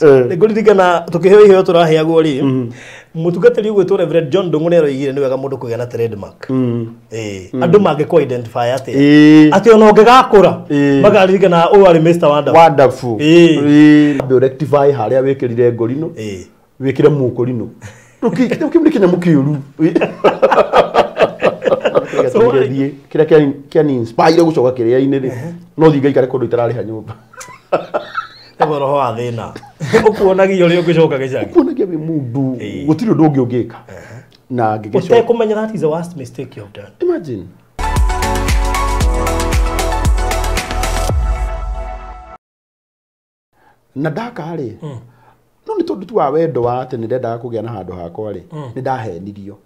Ngũririkana tũkĩheo iheo tũraheagwo rĩ, mũtungatĩri ũgwĩtwo Reverend John Ndung'u nĩaroigire nĩ wega mũndũ kũgĩa na trademark. Andũ mangĩkũ identify atĩa? Atĩ ona ũngĩgakũra makaririkana ũyũ arĩ Mr. Wonderful. Wonderful. Ambe rectify harĩa wĩkĩrire ngorino, wĩkĩre mũkũrino. Rĩu kĩu nĩ kĩnyamũ kĩũru. Kĩrĩa kĩrĩa kĩani inspire gũcoka kĩrĩa-inĩ rĩ, no thiĩ ngaikare kũndũ itararĩha nyũmba. Nĩguo roho wa thĩna ũkuonagia ũrĩa ũngĩcoka gĩcagi. Ũkuonagia wĩ mũndũ gũtirĩ ũndũ ũngĩ ũngĩka. Na ngĩgĩcoka. Ũtekũmenya that is the worst mistake you have done. Imagine. Na ndaka rĩ, no nĩ tondũ tu wa wendo wa atĩ nĩ ndendaga kũgĩa na handũ hakwa rĩ, nĩ ndahenirio.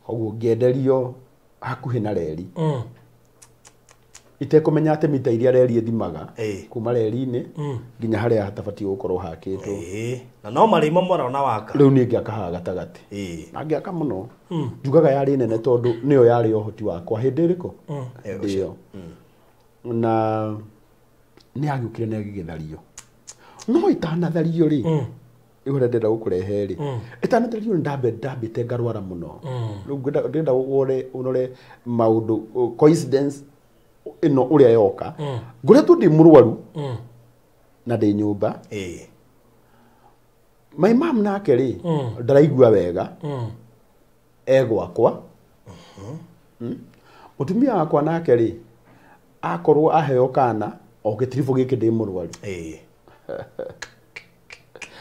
Koguo ngĩenderio hakuhĩ na reri. Itekũmenya atĩ mita iria reri ĩthimaga kuma reri-inĩ nginya harĩa hatabatiĩ gũkorwo hakĩtwo. Na no marĩma marona waka. Rĩu niĩ ngĩaka haha gatagatĩ. Na ngĩaka mũno. Njugaga yarĩ nene tondũ nĩyo yarĩ ũhoti wakwa hĩndĩ ĩrĩkũ? Hĩndĩ ĩyo. Na nĩ yagĩũkire na ĩgĩgĩthario. No ĩtanathario rĩ, ũrĩa ndĩrenda gũkũrehe rĩ, ĩtanathario nĩ ndambĩte ngarwara mũno. Rĩu ndĩrenda wone ũrore maũndũ coincidence ĩno ũrĩa yoka. Ngoretwo ndĩ mũrwaru na ndĩ nyũmba. My mom nake rĩ, ndaraigua wega, e gwakwa. Mũtumia wakwa nake rĩ, akorwo aheo kana o gĩtiribũ gĩkĩ ndĩ mũrwaru.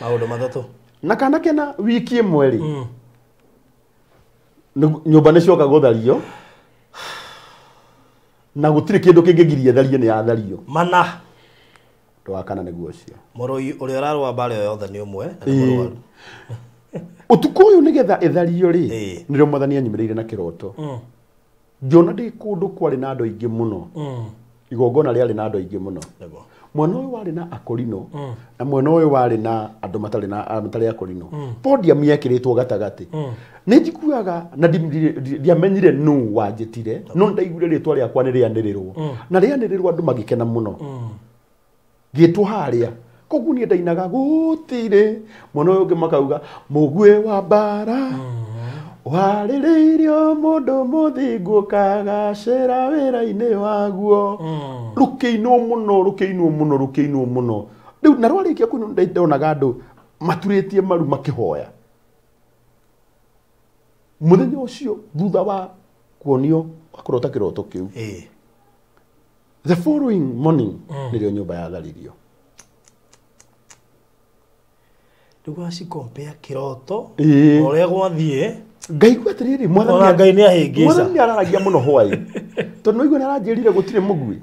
Maũndũ matatũ. Na kana kena wiki ĩmwe rĩ, nyũmba nĩ cioka gũthario na gũtirĩ kĩndũ kĩngĩgiria thario nĩ yathario. Mana. Ũndũ wa kana nĩguo ũcio. Mũrũi ũrĩa ũrarũa mbara ĩyo yothe nĩ ũmwe na nĩ mũrwaru. Ũtukũ ũyũ nĩgetha ĩthario rĩ, nĩrĩo mwathani anyumĩrĩire na kĩroto. Ngĩona ndĩ kũndũ kwarĩ na andũ aingĩ mũno. Igongona rĩarĩ na andũ aingĩ mũno. Mwena ũyũ warĩ na akorino na mwena ũyũ warĩ na andũ matarĩ na matarĩ akorino. Podium yekĩrĩtwo gatagatĩ. Nĩ njiguaga na ndiamenyire nũ wanjĩtire, no ndaiguire rĩtwa rĩakwa nĩ rĩanĩrĩrwo. Na rĩanĩrĩrwo andũ magĩkena mũno. Ngĩtwo harĩa. Koguo niĩ ndainaga gũtirĩ. Mwena ũyũ ũngĩ makauga mũguĩ wa mbara warĩrĩirio mũndũ mũthingu ũkagacĩra wĩra-inĩ waguo. Rũkĩinwo mũno, rũkĩinwo mũno, rũkĩinwo mũno. Rĩu na rwarĩkia kũinwo ndonaga andũ maturĩtie maru makĩhoya. Mũthenya ũcio thutha wa kuonio kũrota kĩroto kĩu, the following morning nĩrĩo nyũmba yatharirio. Rĩu waci compare kĩroto ũrĩa gwathiĩ. Ngaigua atĩrĩrĩ, mwathani Ngai nĩ ahĩngĩca. Mwathani nĩ araragia mũno hwaĩ. Tondũ nĩwaigua nĩ aranjĩrire gũtirĩ mũguĩ.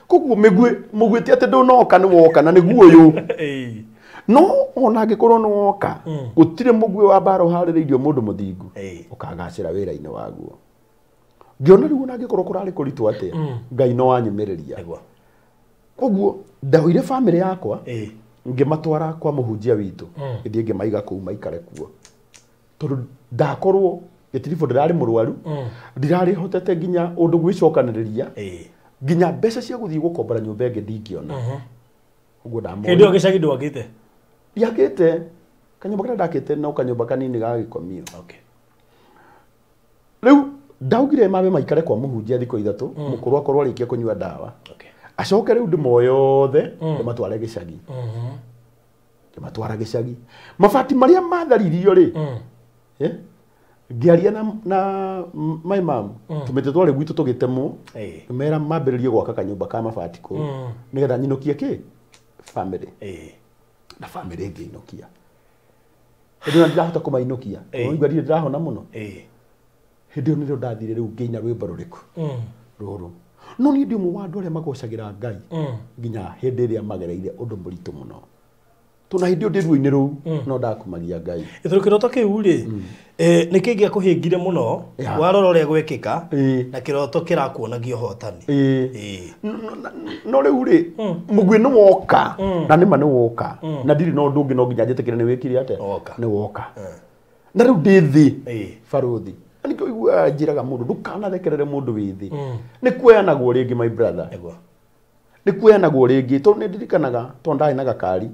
Koguo mũguĩ ti atĩ ndũnoka nĩ woka na nĩguo ũyũ. No ona angĩkorwo nĩ woka, gũtirĩ mũguĩ wa mbara ũharĩrĩirio mũndũ mũthingu ũkagacĩra wĩra-inĩ waguo. Ngĩona rĩu ona angĩkorwo kũrarĩ kũritũ atĩa, Ngai no anyumĩrĩria. Koguo ndaoire bamĩrĩ yakwa ngĩmatwara kwa mũhunjia witũ, ngĩthiĩ ngĩmaiga kũu maikare kuo. Tondũ ndakorwo gĩtiribũ ndĩrarĩ mũrwaru, ndirarĩ hotete nginya ũndũ gwĩcokanĩrĩria, nginya mbeca cia gũthiĩ gũkombora nyũmba ĩngĩ ndingĩona. Ũguo ndamoya. Hĩndĩ ĩyo gĩcagi ndwakĩte? Ndiakĩte. Kanyũmba karĩa ndakĩte no kanyũmba kanini ga gĩkomio. Rĩu ndaugire mambe maikare kwa mũhunjia thikũ ithatũ, mũkũrũ akorwo arĩkia kũnyua ndawa. Acoke rĩu ndĩmoe othe, ndĩmatware gĩcagi. Ndĩmatwara gĩcagi. Mabati marĩa matharirio rĩ, ngĩaria na my mom, tũmĩtĩ twarĩ gwitũ tũgĩtemwo, ngĩmera mambĩrĩrie gwaka kanyũmba ka mabati kũu, nĩgetha nyinũkie kĩ? Family. Na family ngĩinũkia. Hĩndĩ ĩyo ndirahota kũmainũkia. Ũraigua ndirĩ ndĩrahona mũno. Hĩndĩ ĩyo nĩrĩo ndathire rĩu ngĩina rwĩmbo rũrĩkũ? Rũrũ. No niĩ ndĩ ũmwe wa andũ arĩa magocagĩra Ngai nginya hĩndĩ ĩrĩa magereire ũndũ mũritũ mũno. Tondũ hĩndĩ ĩyo ndĩ ruo-inĩ rũu no ndakumagia Ngai. Tondũ kĩroto kĩu rĩ, nĩ kĩĩ gĩakũhĩngire mũno warora ũrĩa gwekĩka na kĩroto kĩrakuonagia ũhotani. No rĩu rĩ, mũguĩ nĩ woka na nĩma nĩ woka na ndirĩ na ũndũ ũngĩ no nginya njĩtĩkĩre nĩ wĩkire atĩa? Nĩ woka. Na rĩu ndĩ thĩ barũthi. Na nĩkĩo ũiguaga njĩraga mũndũ ndũkanathekerere mũndũ wĩ thĩ. Nĩ kuoyanagwo rĩngĩ my brother. Nĩ kuoyanagwo rĩngĩ tondũ nĩ ndirikanaga tondũ ndarĩ na gakari.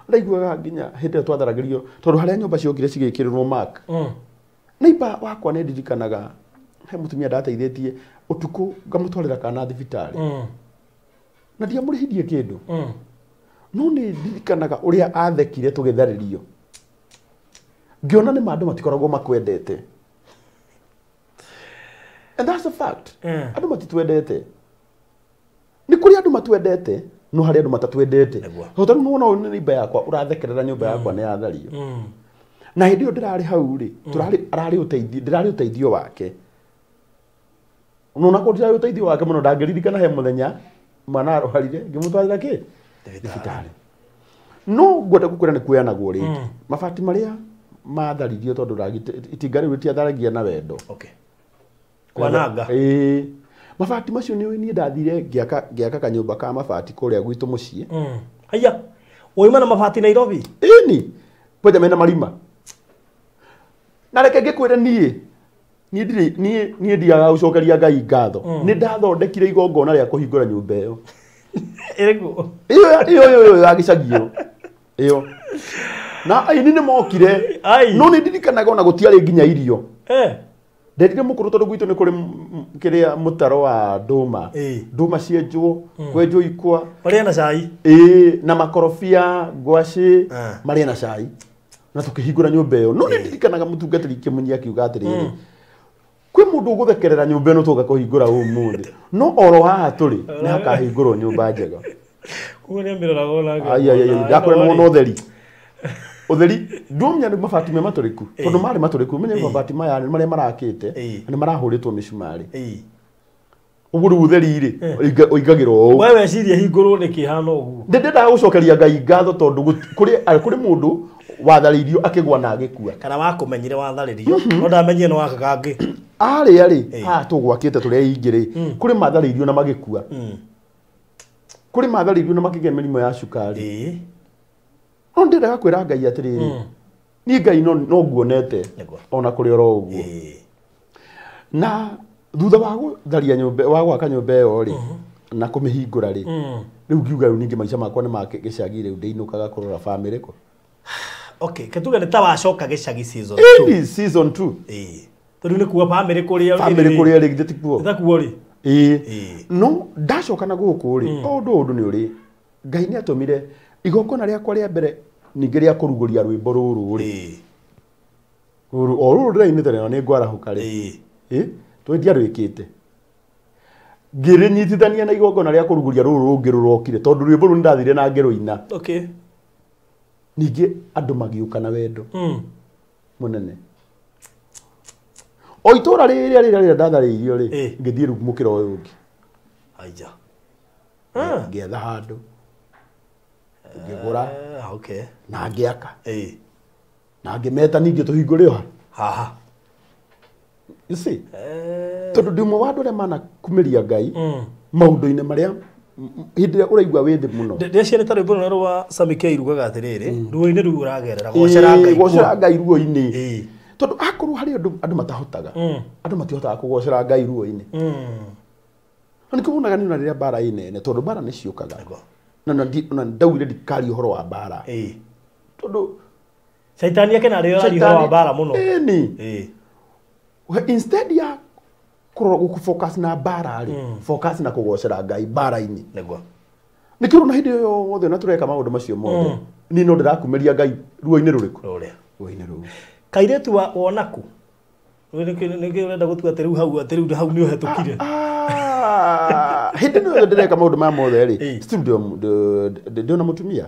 Ndaiguaga nginya hĩndĩ ĩyo twatharagĩrio tondũ harĩa nyũmba ciokire cigĩkĩrĩrwo mark. Neighbor wakwa nĩ ndirikanaga he mũtumia ndateithĩtie ũtukũ ngamũtwarĩra kana thibitarĩ. Na ndiamũrĩhirie kĩndũ. No nĩ ndirikanaga ũrĩa athekire tũgĩtharĩrio. Ngĩona nĩ ma andũ matikoragwo makwendete. And that's a fact. Andũ matitwendete. Nĩ kũrĩ andũ matwendete no harĩ andũ matatwendete. Tondũ rĩu nĩwona ũyũ nĩ neighbor yakwa ũrathekerera nyũmba yakwa nĩ yathario. Na hĩndĩ ĩyo ndĩrarĩ hau rĩ, ararĩ ũteithio, ndĩrarĩ ũteithio wake. No na ndĩrarĩ ũteithio wake mũno ndangĩririkana he mũthenya mwana arwarire ngĩmũtwarĩra kĩ? Thibitarĩ. No ngwenda gũkwĩra nĩ kuoyanagwo rĩngĩ. Mabati marĩa matharirio tondũ itinga rĩu rĩtiatharagia na wendo. Okay. Kwananga. Mabati macio nĩ niĩ ndathire ngĩaka kanyũmba ka mabati kũrĩa gwitũ mũciĩ. Haya. Woima na mabati Nairobi? Ĩni. Kwanja mena marima. Na reke ngĩkwĩre niĩ niĩ ndiagaga gũcokeria Ngai ngatho. Nĩ ndathondekire igongona rĩa kũhingũra nyũmba ĩyo. Ĩrĩkũ? Ĩyo ya gĩcagi ĩyo. Na aini nĩ mokire. No nĩ ndirikanaga ona gũtiarĩ nginya irio. Ndendire mũkũrũ tondũ gwitũ nĩ kũrĩ kĩrĩa mũtaro wa ndũma. Ndũma cienjwo, kwenjwo ikwa. Marĩa na cai. Na makorobia, ngwacĩ, marĩa na cai. Na tũkĩhingũra nyũmba ĩyo. No nĩ ndirikanaga mũtungatĩri Kĩmunyi akiuga atĩrĩrĩ, kwĩ mũndũ ũgũthekerera nyũmba ĩno tũgoka kũhingũra ũmũthĩ. No oro haha tũrĩ nĩ hakahingũrwo nyũmba njega. Koguo nĩ amĩroraga ona. Ai ndakwĩra nĩ wona ũtheri. Ũtheri ndũmenya nĩ mabati me matũrĩku tondũ marĩ matũrĩku menye mabati maya nĩ marĩa marakĩte na nĩ marahũrĩtwo mĩcumarĩ. Ũguo rĩu ũtheri rĩ ũingagĩrwo ũũ. We weciria hingũrwo nĩ kĩhana ũguo. Ndĩndendaga gũcokeria Ngai ngatho tondũ kũrĩ mũndũ watharĩirio akĩgwa na agĩkua. Kana wakũmenyire watharĩrio no ndamenyire nĩ waka kangĩ. Arĩa rĩ haha tũgwakĩte tũrĩa aingĩ rĩ kũrĩ matharĩirio na magĩkua. Kũrĩ matharĩirio na makĩgĩa mĩrimũ ya cukari. No ndĩrendaga kwĩra Ngai atĩrĩrĩ, niĩ Ngai no nguonete ona kũrĩ oro ũguo. Na thutha wa gũtharia nyũmba wa gwaka nyũmba ĩyo rĩ na kũmĩhingũra rĩ rĩu ngiuga rĩu ningĩ maica makwa nĩ ma gĩcagi rĩu ndĩinũkaga kũrora bamĩrĩ kũ. Okay, ketuge nĩ ta wacoka gĩcagi season 2. Ĩni season 2. Tondũ nĩ kuga bamĩrĩ kũrĩa Bamĩrĩ kũrĩa rĩ githĩ ti kuo? Nĩ kuo rĩ. No ndacoka na gũkũ rĩ o ũndũ nĩ ũrĩ Ngai nĩ atũmire igongona rĩakwa rĩa mbere ningĩ rĩa kũrugũria rwĩmbo rũrũ rĩ. Rũrũ o rũrũ ndĩrainĩte na nĩ ngwarahũka rĩ. Twendia rwĩkĩte. Ngĩrĩnyitithania na igongona rĩa kũrugũria rũrũ rũngĩ rũrokire tondũ rwĩmbo rũu nĩndathire na ngĩrũina. Okay. Ningĩ andũ magĩũka na wendo mũnene. O itũra rĩrĩa rĩrĩa ndatharĩirio rĩ ngĩthiĩ rĩu mũkĩra ũyũ ũngĩ. Aija. Ngĩetha handũ. Ngĩgũra. Okay. Na ngĩaka. Na ngĩmeta ningĩ tũhingũre o haha. You see? Tondũ ndĩ ũmwe wa andũ arĩa manakumĩria Ngai maũndũ-inĩ marĩa hĩndĩ ĩrĩa ũraigua wĩ thĩ mũno. Ndĩciarĩ ta rwĩmbo rũrĩa rwa Sammy K rugaga atĩrĩrĩ, ruo-inĩ rũu ũragerera, gocera Ngai. Gocera Ngai ruo-inĩ. Tondũ akorwo harĩ andũ matahotaga, andũ matihotaga kũgocera Ngai ruo-inĩ. Na nĩkĩo wonaga nĩ rĩrĩa mbara ĩ nene, tondũ mbara nĩ ciũkaga. Na ndaugire ndikaria ũhoro wa mbara. Tondũ Caitani ake narĩo araria ũhoro wa mbara mũno. Ĩni. Instead ya focus na mbara rĩ, focus na kũgocera Ngai mbara-inĩ. Nĩguo. Nĩkĩo ũrona hĩndĩ ĩyo yothe na tũreka maũndũ macio mothe. Niĩ no ndĩrakumĩria Ngai ruo-inĩ rũrĩkũ? Rũrĩa. Ruo-inĩ rũu. Kairĩtu wa wonaku? Nĩkĩo ũrenda gũtua atĩ rĩu hau atĩ rĩu hau nĩ ũhetũkire. Hĩndĩ ĩno yothe ndĩreka maũndũ maya mothe rĩ, still ndĩona mũtumia.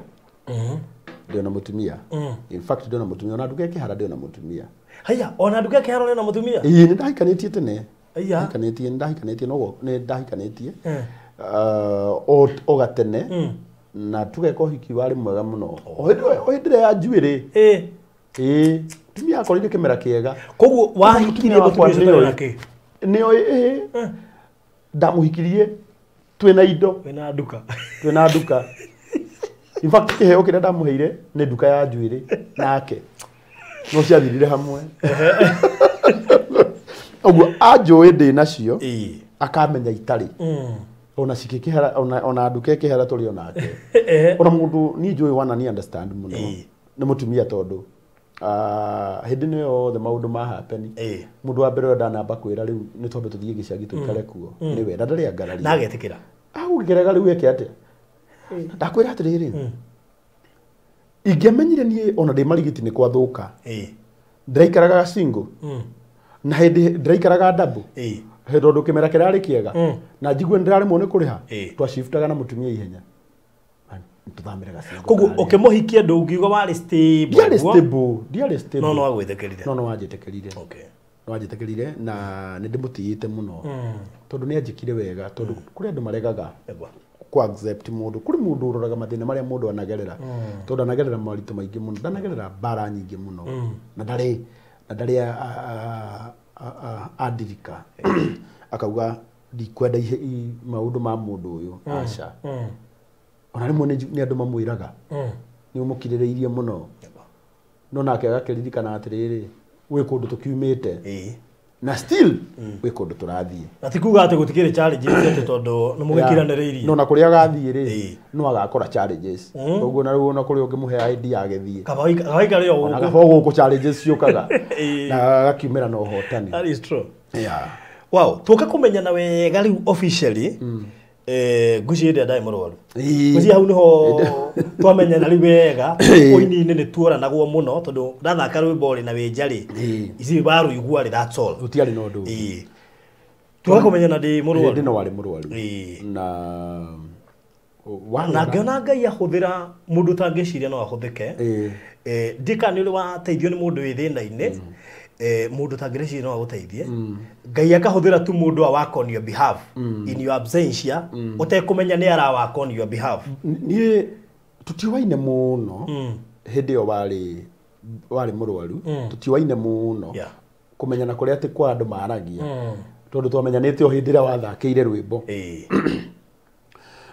Ndĩona mũtumia. In fact ndĩona mũtumia ona nduka kĩhara ndĩona mũtumia. Haya, ona nduka kĩhara ndĩona mũtumia? Ĩĩ, nĩ ndahikanĩtie tene. Aya. Ndahikanĩtie, ndahikanĩtie no nĩ ndahikanĩtie. O gatene. Na tugeka ũhiki warĩ mwega mũno. O hĩndĩ ĩrĩa ya njuĩrĩ. Ĩĩ, mũtumia akorire kĩmera kĩega. Koguo wahikirie mũtumia ũcio ũtarĩ na kĩ? Nĩoĩ, ndamũhikirie twĩna indo. Twĩna nduka. Twĩna nduka. In fact kĩheo kĩrĩa ndamũheire nĩ nduka ya njuĩrĩ nake. No ciathirire hamwe. Ũguo anjũĩ ndĩ nacio, akamenya itarĩ. Ona cikikihara ona andu kekihara turi onake. Ona mundu ni njui wana ni understand muno. Ni mutumia tondu hindi ni yothe maundu ma happen. Mundu wa mbere ndanamba kwira riu ni twambe tuthie gicagi tuikare kuo. Ni we na ndari angararia. Na agetikira. Agũkĩrega rĩu eke atĩa? Ndakwĩra atĩrĩrĩ. Ingĩamenyire niĩ ona ndĩ marigiti nĩ kwathũka. Ndĩraikaraga single. Na hĩndĩ ndĩraikaraga double. Tondũ kĩmera kĩrarĩ kĩega. Na njigue ndĩraremwo nĩ kũrĩha. Twashiftaga na mũtumia ihenya. Tũthamĩre gacingo. Koguo ũkĩmũhikia ndũngiuga warĩ stable. Ndiarĩ stable, ndiarĩ stable. No no agwĩtĩkĩrire. No no wanjĩtĩkĩrire. Okay. No wanjĩtĩkĩrire na nĩ ndĩmũtĩĩte mũno. Tondũ nĩ anjĩkire wega tondũ kũrĩ andũ maregaga ku accept mũndũ. Kũrĩ mũndũ ũroraga mathĩna marĩa mũndũ anagerera. Tondũ anagerera moritũ maingĩ mũno, ndanagerera mbara nyingĩ mũno. Na ndarĩ andirika. Akauga ndikwenda maũndũ ma mũndũ ũyũ. Aca. Ona rĩmwe nĩ andũ mamwĩraga. Nĩ ũmũkirĩrĩirie mũno. No nake agakĩririkana atĩrĩrĩ, gwĩ kũndũ tũkiumĩte. Na still gwĩ kũndũ tũrathiĩ. Na ti kuga atĩ gũtikĩrĩ challenges atĩ tondũ nĩ mũgĩkiranĩrĩirie. No na kũrĩa agathiĩ rĩ, no agakora challenges. Koguo na rĩu ona kũrĩa ũngĩmũhe ID agĩthiĩ. Kaba waikare o gũkũ. Ona kaba gũkũ challenges ciũkaga. Na agakiumĩra na ũhotani. That is true. Yeah. Wow, tũka kũmenyana wega rĩu officially. Ngwĩciria hĩndĩ ĩrĩa ndarĩ mũrwaru. Ngwĩciria hau nĩho twamenyana rĩu wega. Ũini-inĩ nĩ tuoranagwo mũno tondũ ndathaka rwĩmbo rĩ na wĩ nja rĩ, ici warũigua rĩ, that's all. Gũtiarĩ na ũndũ ũngĩ. Tũka kũmenyana ndĩ mũrwaru. Hĩndĩ no warĩ mũrwaru. Na ngĩona Ngai ahũthĩra mũndũ ũtangĩciria no ahũthĩke. Ndika nĩ ũrĩ wateithio nĩ mũndũ wĩ thĩna-inĩ. Mũndũ ũtangĩreciria no agũteithie. Ngai akahũthĩra tu mũndũ a work on your behalf in your absentia ũtekũmenya nĩ ara work on your behalf. Niĩ tũtiũaine mũno hĩndĩ ĩyo warĩ mũrwaru. Tũtiũaine mũno kũmenyana kũrĩa atĩ kwa andũ maragia. Tondũ twamenyanĩte o hĩndĩ ĩrĩa wathakĩire rwĩmbo.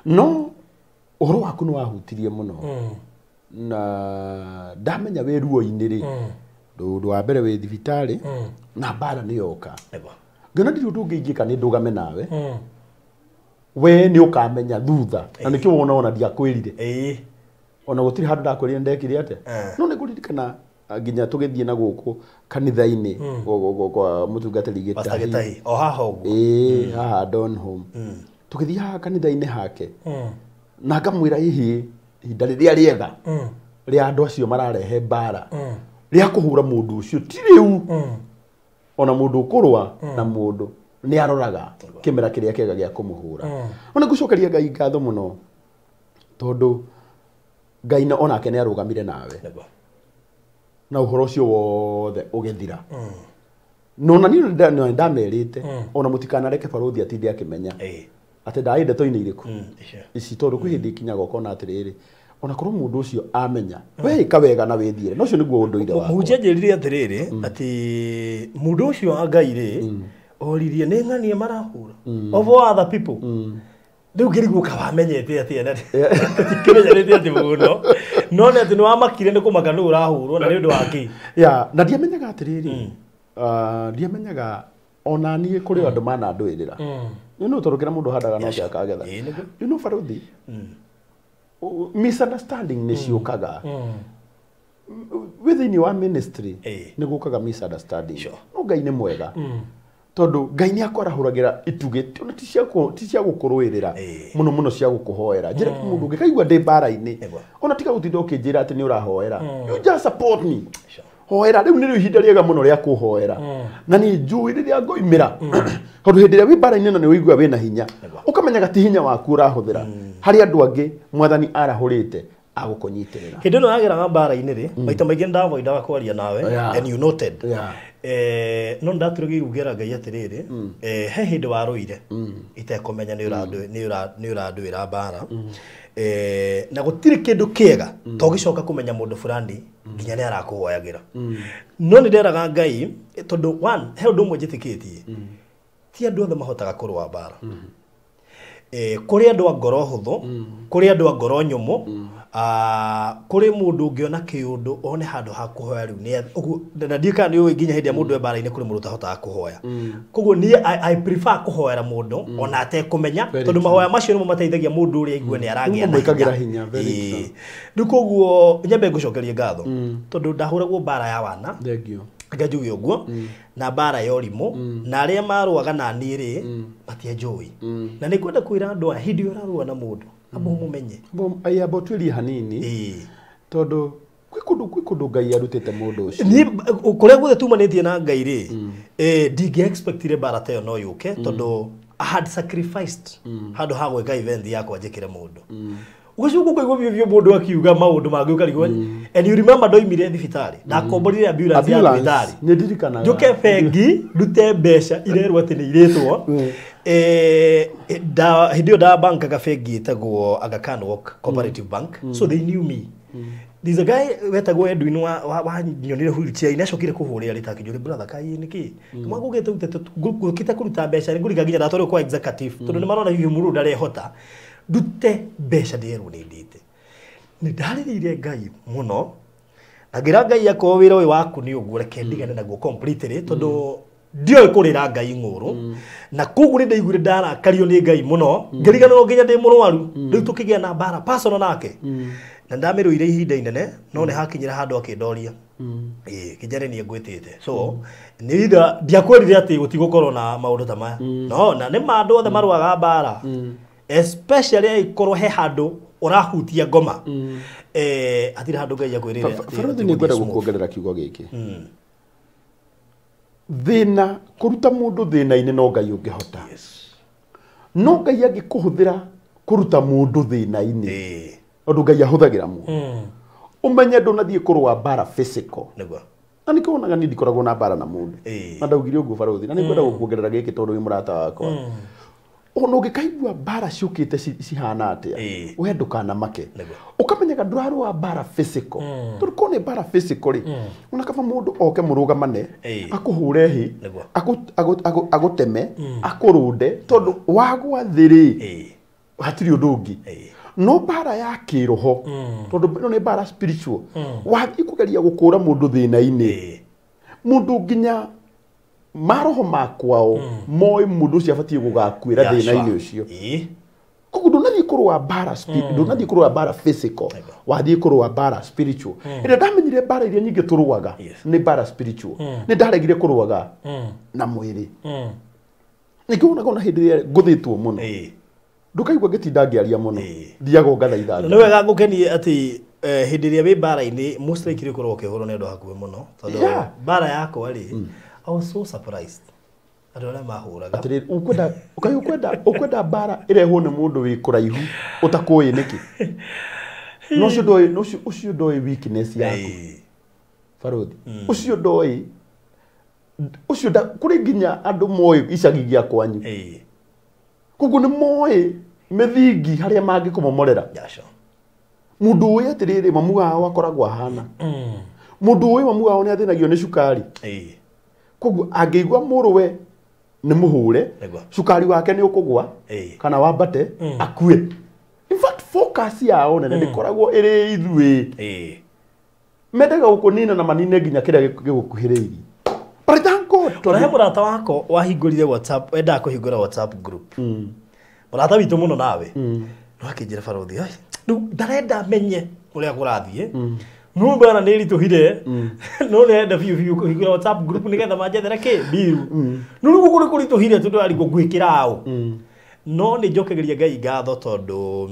No ũhoro waku nĩ wahutirie mũno. Na ndamenya wĩ ruo-inĩ rĩ, ũndũ wa mbere wĩ thibitarĩ na mbara nĩ yoka. Ngĩona ndirĩ ũndũ ũngĩ ingĩka nĩ ndũgame nawe. We nĩ ũkamenya thutha. Na nĩkĩo wona ona ndiakwĩrire. Ona gũtirĩ handũ ndakwĩrire ndekire atĩa. No nĩ ngũririkana nginya tũgĩthiĩ na gũkũ kanitha-inĩ kwa mũtungatĩri Gĩtahi. O haha ũguo. Haha Donholm. Tũgĩthiĩ haha kanitha-inĩ hake. Na ngamwĩra hihi ihinda rĩrĩa rĩega rĩa andũ acio mararehe mbara rĩa kũhũra mũndũ ũcio ti rĩu. Ona mũndũ ũkũrũa na mũndũ nĩ aroraga kĩmera kĩrĩa kĩega gĩa kũmũhũra. Ona ngũcokeria Ngai ngatho mũno tondũ Ngai onake nĩ arũgamire nawe. Na ũhoro ũcio wothe ũgĩthira. No na niĩ nĩ ndamerĩte ona mũtikanareke barũthi atinde akĩmenya atĩ ndarĩ ndeto-inĩ irĩkũ ici tondũ kwĩ hĩndĩ ikinyaga ũkona atĩrĩrĩ ona korwo mũndũ ũcio amenya we ĩka wega na wĩthiĩre no ũcio nĩguo ũndũire wakwa. Mũhunjia anjĩrire atĩrĩrĩ atĩ mũndũ ũcio wa Ngai rĩ oririe nĩ ng'ania marahũra of all other people. Rĩu ngĩrigwo ka wamenyete atĩa na tũtikĩmenyanĩte atĩ mũno no nĩ atĩ nĩ wamakire nĩ kũmaka nũ ũrahũrwo na nĩ ũndũ wa kĩ. Na ndiamenyaga atĩrĩrĩ, ndiamenyaga ona niĩ kũrĩ andũ manandũĩrĩra. You know tondũ kĩrĩa mũndũ ahandaga no kĩo akagetha. You know barũthi, misunderstanding nĩ ciũkaga. Wĩ thĩinĩ wa ministry nĩ gũkaga misunderstanding. No Ngai nĩ mwega. Tondũ Ngai nĩ akwarahũragĩra itugĩ ti cia gũkũrũĩrĩra mũno mũno cia gũkũhoera. Njĩra mũndũ ũngĩ kaigua ndĩ mbara-inĩ ona tiga gũtinda ũkĩnjĩra atĩ nĩ ũrahoera. You just support me. Hoera rĩu nĩrĩo ihinda rĩega mũno rĩa kũhoera. Na nĩ njũĩ rĩrĩa ngoimĩra. Tondũ hĩndĩ ĩrĩa wĩ mbara-inĩ ĩno nĩ ũiguaga wĩna hinya. Ũkamenyaga ti hinya waku ũrahũthĩra. Harĩ andũ angĩ mwathani arahũrĩte agũkũnyitĩrĩra. Hĩndĩ ĩno yageraga mbara-inĩ rĩ, maita maingĩ nĩndavoidaga kwaria nawe and you noted. No ndatũrĩgĩirwo ngĩra Ngai atĩrĩrĩ, he hĩndĩ warũire itekũmenya nĩ ũrandũĩra mbara. Na gũtirĩ kĩndũ kĩega to gĩcoka kũmenya mũndũ fulani nginya nĩ arakũhoyagĩra. No nĩ nderaga Ngai tondũ one he ũndũ ũmwe njĩtĩkĩtie, ti andũ othe mahotaga kũrũa mbara. Kũrĩ andũ a ngoro hũthũ, kũrĩ andũ a ngoro nyũmũ, Kũrĩ mũndũ ũngĩona kĩũndũ one handũ ha kũhoya rĩu nĩ ũguo na ndiũĩ kana nĩ ũĩ nginya hĩndĩ ya mũndũ e mbara-inĩ kũrĩ mũndũ ũtahotaga kũhoya. Koguo niĩ I prefer kũhoera mũndũ ona atekũmenya tondũ mahoya macio nĩmo mateithagia mũndũ ũrĩa aigue nĩ aragĩa na hinya. Rĩu koguo nyambe ngũcokerie ngatho tondũ ndahũragwo mbara ya wana. Thank you. Njuge ũguo na mbara ya ũrimũ na arĩa marũaga na niĩ rĩ matianjũĩ. Na nĩ ngwenda kwĩra andũ aya hĩndĩ ĩrĩa ũrarũa na mũndũ amba ũmũmenye. Amba ũtuĩrie hanini tondũ kwĩ kũndũ Ngai arutĩte mũndũ ũcio. Niĩ kũrĩa guothe tumanĩtie na Ngai rĩ ndingĩ expectire mbara ta ĩyo no yũke tondũ I had sacrificed handũ ha gwĩka event yakwa njĩkĩre mũndũ. Ũgacoka ũkaigua biũ biũ mũndũ akiuga maũndũ mangĩ ũkarigwo. And you remember ndoimire thibitarĩ ndakomborire ambulance ya thibitarĩ. Nĩ ndirikanaga. Njũke bengi ndute mbeca irerwo atĩ nĩ irĩtwo. Hĩndĩ ĩyo ndabankaga bengi ĩtagwo Aga Khan Walk Cooperative Bank. So they knew me. There's a guy wetagwo Edwin wa nyonire wheelchair acokire kũhũrĩra rĩta akĩnjũria brother kai nĩkĩ mwagũgĩte ngũkĩte kũruta mbeca nĩ ngũriga nginya ndatwarwo kwa executive tondũ nĩ marona hihi mũndũ ndarehota ndute mbeca ndĩrerwo nĩ ndĩte. Nĩ ndarĩrĩire Ngai mũno na ngĩra Ngai akorwo wĩra ũyũ waku nĩ ũguo reke ndigane naguo completely tondũ ndioĩ kũrĩra Ngai ng'ũrũ na koguo nĩ ndaiguire ndarakario nĩ Ngai mũno ngĩriganĩrwo nginya ndĩ mũrwaru rĩu tũkĩgĩa na mbara personal nake na ndamĩrũire ihinda inene no nĩ hakinyĩra handũ akĩndoria kĩnjare niĩ ngwĩtĩte so nĩ either ndiakwĩrire atĩ gũtigũkorwo na maũndũ ta maya no na nĩ ma andũ othe marũaga mbara especially angĩkorwo he handũ ũrahutia ngoma hatirĩ handũ Ngai akwĩrĩre. Barothi nĩ ngwenda gũkuongerera kiugo gĩkĩ. Thĩna kũruta mũndũ thĩna-inĩ no Ngai ũngĩhota. No Ngai angĩkũhũthĩra kũruta mũndũ thĩna-inĩ tondũ Ngai ahũthagĩra mũndũ ũmenye ndũnathiĩ kũrũa mbara physical. Nĩguo. Na nĩkĩo wonaga niĩ ndikoragwo na mbara na mũndũ. Na ndaugire ũguo barothi na nĩngwenda gũkuongerera gĩkĩ tondũ wĩ mũrata wakwa. Ona ũngĩkaigua mbara ciũkĩte cihana atĩa we ndũkanamake. Ũkamenyaga ndũrarũa mbara physical tondũ korwo nĩ mbara physical rĩ ona kaba mũndũ oke mũrũgamane akũhũre hĩ agũteme akũrũnde tondũ wagwa thĩ rĩ hatirĩ ũndũ ũngĩ. No mbara ya kĩroho tondũ ĩno nĩ mbara spiritual wathiĩ kũgeria gũkũra mũndũ thĩna-inĩ mũndũ nginya maroho makwao moĩ mũndũ ũcio abatiĩ gũgakuĩra thĩna-inĩ ũcio. Koguo ndũnathiĩ kũrũa mbara ndũnathiĩ kũrũa mbara physical wathiĩ kũrũa mbara spiritual. Ĩrĩa ndamenyire mbara iria nyingĩ tũrũaga nĩ mbara spiritual. Nĩ ndaregire kũrũaga na mwĩrĩ. Nĩkĩo wonaga ona hĩndĩ ĩrĩa ngũthĩtwo mũno ndũkaigua ngĩtinda ngĩaria mũno thiaga ũngathaitha. Nĩ wega ngũkenie atĩ hĩndĩ ĩrĩa wĩ mbara-inĩ most likely ũkoragwo ũkĩhũrwo nĩ andũ hakuhĩ mũno tondũ mbara yakwa rĩ I was so surprised. Andũ arĩa mahũraga. Atĩrĩrĩ ũkwenda mbara ĩrehwo nĩ mũndũ wĩ kũraihu ũtakũĩ nĩkĩ? No ũcio ndoĩ ũcio ndoĩ weakness yaku. Barothi. Ũcio ndoĩ ũcio kũrĩ nginya andũ moĩ icagi gĩa kwanyu. Koguo nĩ moĩ mĩthingi harĩa mangĩkũmomorera. Mũndũ ũĩ atĩrĩrĩ mamu wao akoragwo ahana. Mũndũ ũĩ mamu wao nĩ athĩnagio nĩ cukari. Koguo angĩigua mũrũwe nĩ mũhũre cukari wake nĩ ũkũgwa kana wambate akue. In fact focus yao nene ndĩkoragwo ĩrĩ ithuĩ. Mendaga gũkũnina na manine nginya kĩrĩa gĩgũkuhĩrĩirie. But thank God tondũ he mũrata wakwa wahingũrire WhatsApp endaga kũhingũra WhatsApp group. Mũrata witũ mũno nawe no akĩnjĩra barothi rĩu ndarenda menye ũrĩa kũrathiĩ no bwana nĩ ritũhire no nĩarenda biũ biũ kũhingũra WhatsApp group nĩgetha manjethere kĩ mbiru no rĩu gũkũ nĩ kũritũhire tondũ arigwo ngwĩkĩra ũ. No nĩ njokagĩria Ngai ngatho tondũ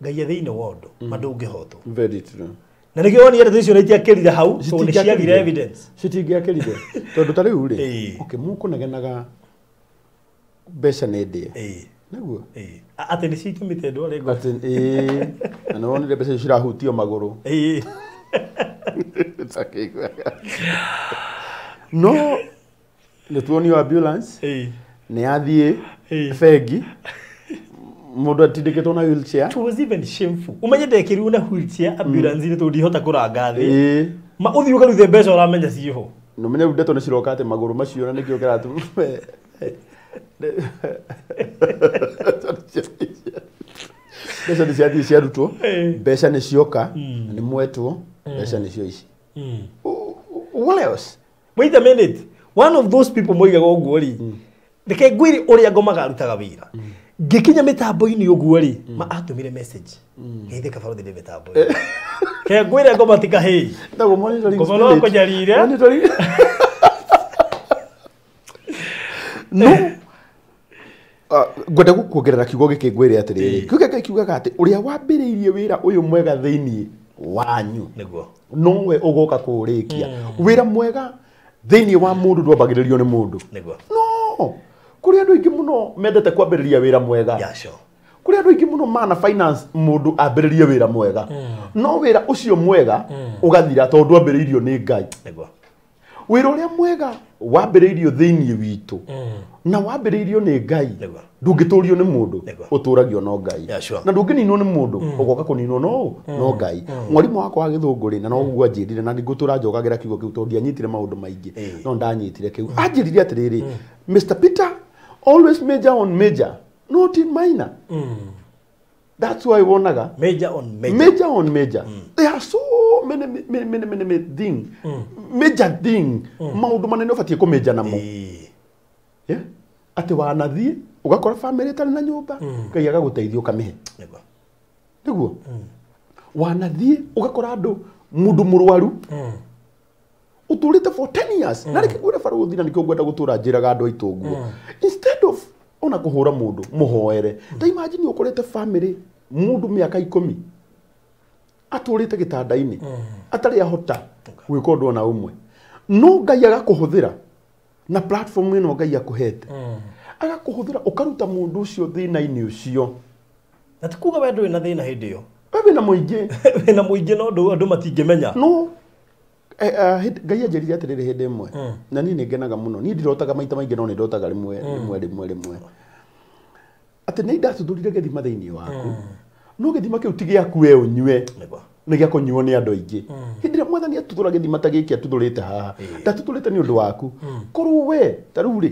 Ngai e thĩinĩ wa ũndũ ma ndũngĩhotwo. Very true. Na nĩkĩo wonire ndeto icio nĩitiakĩrire hau tondũ nĩ ciagire evidence. Citingĩakĩrire tondũ ta rĩu rĩ okay mũkũnegenaga mbeca nĩ ndĩe. Nĩguo? Atĩ nĩ citũmĩte ndware ngoro. Atĩ na nĩ wonire mbeca icio cirahutio magũrũ. No nĩ tuonio ambulance nĩ yathiĩ bengi mũndũ atindĩkĩtwo na wheelchair. It was even shameful. Ũmenye ndekĩrirwo na wheelchair ambulance -inĩ tondũ ndihota kũranga thĩ. Ma ũthiĩ ũkarute mbeca ũramenya ciĩho. Na ũmenye rĩu ndeto nĩ ciroka atĩ magũrũ macio na nĩkĩo kĩratũma Mbeca nĩ ciathiĩ ciarutwo, mbeca nĩ cioka, nĩ mwetwo, mbeca nĩcio ici. What else? Wait a minute. One of those people moigaga ũguo rĩ, reke ngwĩre ũrĩa ngomaga arutaga wĩra. Ngĩkinya mĩtambo-inĩ ũguo rĩ, ma atũmire message. Geithĩka barothi ndĩ mĩtambo-inĩ. Ke ngwĩre ngoma ti kahĩĩ. Ĩtagwo monitoring Ngoma no spirit. kũnyarire. Monitoring. No ngwenda gũkuongerera kiugo gĩkĩ ngwĩre atĩrĩrĩ. Kiugo gĩkĩ kiugaga atĩ ũrĩa wambĩrĩirie wĩra ũyũ mwega thĩinĩ wanyu Nĩguo. nowe ũgoka kũũrĩkia. Wĩra mwega thĩinĩ wa mũndũ ndwambagĩrĩrio nĩ mũndũ. Nĩguo. No, kũrĩ andũ aingĩ mũno mendete kwambĩrĩria wĩra mwega. Yeah, sure. Kũrĩ andũ aingĩ mũno mana finance mũndũ ambĩrĩrie wĩra mwega. No wĩra ũcio mwega ũgathira tondũ ndwambĩrĩirio nĩ Ngai. Nĩguo. Wĩra ũrĩa mwega wambĩrĩirio thĩinĩ witũ na wambĩrĩirio nĩ Ngai Nĩguo. ndũngĩtũrio nĩ mũndũ, Nĩguo. ũtũragio no Ngai. Yeah, sure. Na ndũngĩninwo nĩ mũndũ, ũgoka kũninwo no Ngai. Mwarimũ wakwa wa gĩthũngũ rĩ, na no ũguo anjĩrire, na ngũtũra njokagĩra kiugo kĩu tondũ ndianyitire maũndũ maingĩ, no ndanyitire kĩu. Anjĩrire atĩrĩrĩ, Mr. Peter, always major on major, not in minor. That's why wonaga Major on major. Major on major. There are so many many many many, many thing. Major thing. Maũndũ manene ũbatiĩ kũmĩnja namo. Yeah? Atĩ wanathiĩ ũgakora family ĩtarĩ na nyũmba, Ngai agagũteithia ũkamĩhe. Nĩguo. Nĩguo. Wanathiĩ ũgakora andũ mũndũ mũrwaru ũtũrĩte for 10 years. Na rĩngĩ ngwĩre barũthi na nĩkĩo ngwenda gũtũra njĩraga andũ aitũ ũguo. Instead of ona kũhũra mũndũ mũhoere, ta imagine ũkorete family mũndũ mĩaka 10 atũrĩte gĩtanda-inĩ atarĩ ahota gwĩka ũndũ ona ũmwe, no Ngai agakũhũthĩra na platform ĩno Ngai akũhete, agakũhũthĩra ũkaruta mũndũ ũcio thĩna-inĩ ũcio. Na ti kuga we ndũrĩ na thĩna hĩndĩ ĩyo. We wĩna mũingĩ. Wĩna mũingĩ no andũ matingĩmenya. No Ngai anjĩrire atĩrĩrĩ hĩndĩ ĩmwe, na niĩ nĩngenaga mũno. Niĩ ndirotaga maita maingĩ no nĩndotaga rĩmwe rĩmwe rĩmwe rĩmwe atĩ nĩ ndatuthũrire gĩthima thĩinĩ waku, no gĩthima kĩu ti gĩaku we ũnyue, nĩ gĩa kũnyuo nĩ andũ aingĩ. Hĩndĩ ĩrĩa mwathani atuthũra gĩthima ta gĩkĩ atuthũrĩte haha, ndatuthũrĩte nĩ ũndũ waku. Korwo we ta rĩu rĩ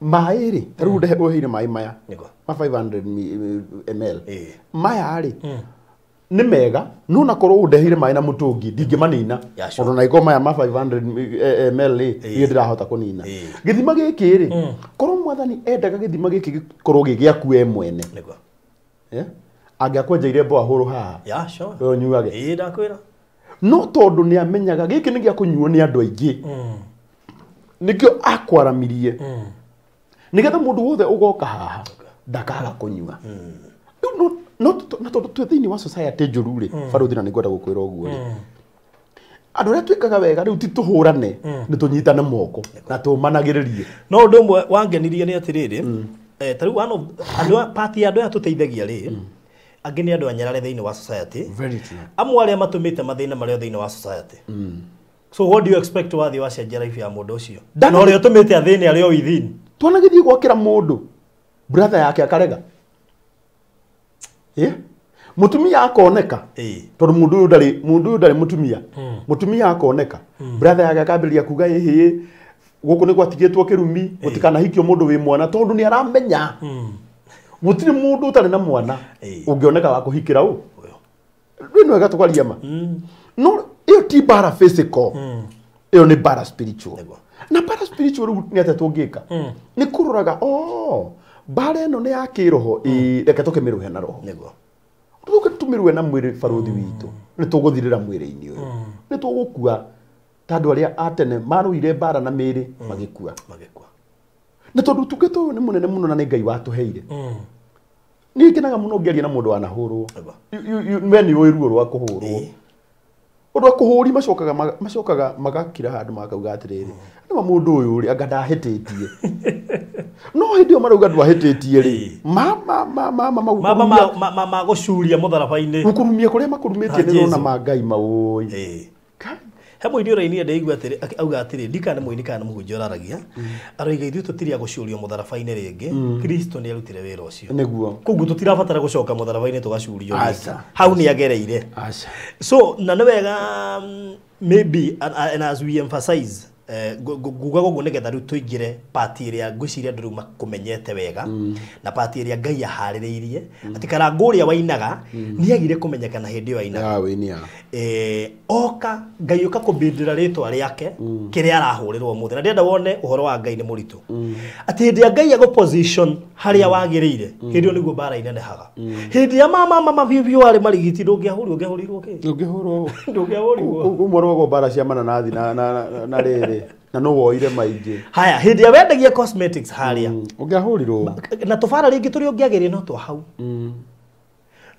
maĩ rĩ, ta rĩu ũheire maĩ maya ma 500 ml maya rĩ nĩ mega, no na korwo ũndeheire maĩ na mũtũngi ndingĩmanina, tondũ na iko maya ma 500 ml rĩ niĩ ndĩrahota kũnina. Gĩthima gĩkĩ rĩ, korwo mwathani endaga gĩthima gĩkĩ gĩkorwo gĩ gĩaku we mwene, angĩakwenjeire mboa hũrũ haha, Yeah, sure. we ũnyuage. Ĩĩ ndakwĩra. No tondũ nĩ amenyaga gĩkĩ nĩ gĩa kũnyuo nĩ andũ aingĩ, nĩkĩo akwaramirie nĩgetha mũndũ wothe ũgoka haha ndakaga kũnyua. Rĩu no na tondũ twĩ thĩinĩ wa society njũru rĩ, barũthi na nĩngwenda gũkwĩra ũguo rĩ, andũ arĩa twĩkaga wega rĩu ti tũhũrane, nĩ tũnyitane moko na tũmanagĩrĩrie. No ũndũ ũmwe wangenirie nĩ atĩrĩrĩ, ta rĩu one of andũ party ya andũ aya tũteithagia rĩ, angĩ nĩ andũ anyarare thĩinĩ wa society. Very true. Amwe arĩa matũmĩte mathĩna marĩa thĩinĩ wa society. So what do you expect wathiĩ wacenjia life ya mũndũ ũcio? Na ũrĩa ũtũmĩte athĩne arĩ o within. Twanagĩthiĩ gwakĩra mũndũ brother yake akarega. Mũtumia akoneka tondũ mũndũ ũyũ ndarĩ mũtumia. Mũtumia akoneka brother yake akambĩrĩria kuga ĩhĩ gũkũ nĩ gwatigĩtwo kĩrumi, gũtikanahikio mũndũ wĩ mwana, tondũ nĩ aramenya gũtirĩ mũndũ ũtarĩ na mwana ũngĩoneka wa kũhikĩra ũ. Rĩu nĩ wega tũkaria ma. No ĩyo ti bara physical, ĩyo nĩ bara spiritual. Na bara spiritual rĩu nĩ atĩa tũngĩka? Nĩ kũroraga bara ĩno nĩ ya kĩroho, reke tũkĩmĩrũhe na roho. Nĩguo. Tũke tũmĩrũe na mwĩrĩ barũthi witũ, nĩ tũgũthirĩra mwĩrĩ-inĩ ũyũ, nĩ tũgũkua ta andũ arĩa a tene marũire bara na mĩĩrĩ magĩkua. Na tondũ ũtungata ũyũ nĩ mũnene mũno na nĩ Ngai watũheire. Niĩ ngenaga mũno ngĩaria na mũndũ wanahũrwo. We nĩ ũĩ ruo rwa kũhũrwo. Ũndũ wa kũhũri macokaga magakira handũ makauga atĩrĩrĩ, nĩma mũndũ ũyũ rĩ anga ndahĩtĩtie. No hĩndĩ ĩyo marauga ndwahĩtĩtie rĩ, magũcuria mũtharaba-inĩ. Gũkũrumia kũrĩa makũrumĩtie nĩ rona ma Ngai maũĩ. He mũini ũrainire ndaigua atĩrĩ, auga atĩrĩ, ndikana mũini kana mũhunjia ũraragia, aroiga ithuĩ tũtirĩ a gũcurio mũtharaba-inĩ rĩngĩ, Kristo nĩ arutire wĩra ũcio. Nĩguo. Koguo tũtirabatara gũcoka mũtharaba-inĩ tũgacurio rĩngĩ. Hau nĩ agereire. Aca. So na nĩ wega maybe and as we emphasize Nguga guguo nigetha riu tuingire part iria ngwiciria andu riu makumenyete wega na part iria Ngai aharĩrĩirie ati Karangũ ũrĩa wainaga nĩagire kũmenyekana hĩndĩ ĩyo ainaga. Oka Ngai ũka kũbindĩra rĩtwa rĩake kĩrĩa arahũrĩrwo ũmũthĩ na ndĩrenda wone ũhoro wa Ngai nĩ mũritũ atĩ hĩndĩ ya Ngai agũ position harĩa wagĩrĩire hĩndĩ ĩyo nĩguo mbara inenehaga. Hĩndĩ ya mama biũ biũ arĩ marigiti ndũngĩahũrirwo ũngĩahũrirwo kĩ ndũngĩhũrwo ndũngĩahũrirwo ũmwe rwagwo mbara cia mananathi na rĩrĩ na no woire maingĩ. Haya hĩndĩ ya wendagia cosmetics harĩa ũngĩahũrirwo na tũbara rĩngĩ tũrĩa ũngĩagĩrĩire no twa hau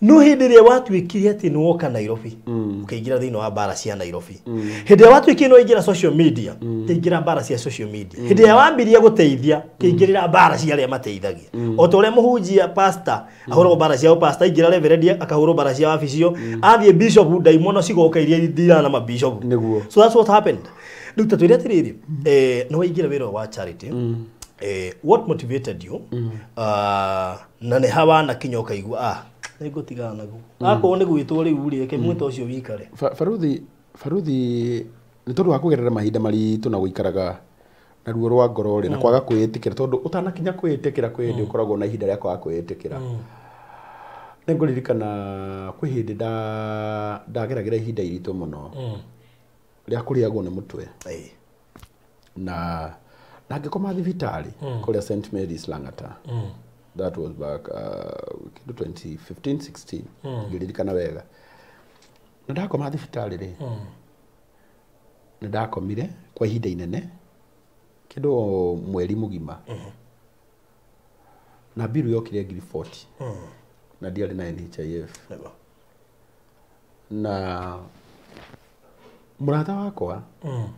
no hĩndĩ ĩrĩa watuĩkire atĩ nĩ woka Nairobi ũkĩingĩra thĩinĩ wa mbara cia Nairobi, hĩndĩ ĩrĩa watuĩkire nĩ waingĩra social media ũkĩingĩra mbara cia social media, hĩndĩ ĩrĩa wambirie gũteithia ũkĩingĩrĩra mbara cia arĩa mateithagia. O ta ũrĩa mũhunjia pastor ahũragwo mbara cia pastor, aingĩra reverend akahũrwo mbara cia wabicio, athiĩ bishop ndaimono cigoka iria ithiraga na mabishop. Nĩguo. So that's what happened. Rĩu ta twĩre atĩrĩrĩ, nĩ waingĩra wĩra wa charity, what motivated you na nĩ ha wanakinya ũkaigua nĩngũtigana naguo akorwo nĩ gwĩtwo rĩu rĩ reke mwĩto ũcio wikare. Baruthi nĩ tondũ wa kũgerera mahinda maritũ na gũikaraga na ruo rwa ngoro rĩ na kwaga kwĩĩtĩkĩra tondũ ũtanakinya kwĩĩtĩkĩra kwĩ hĩndĩ ũkoragwo na ihinda rĩa kwaga kwĩĩtĩkĩra. Nĩngũririkana kwĩ hĩndĩ ndageragĩra ihinda iritũ mũno rĩa kũrĩagwo nĩ mũtwe na ngĩkoma thibitarĩ kũrĩa St Mary's Lang'ata. That was back 2015 16 ngĩririkana wega. Na ndakoma thibitarĩ rĩ nĩ ndakomire kwa ihinda inene kĩndũ mweri mũgima na biru yokire ngiri 40 na ndiarĩ na NHIF. Na mũrata wakwa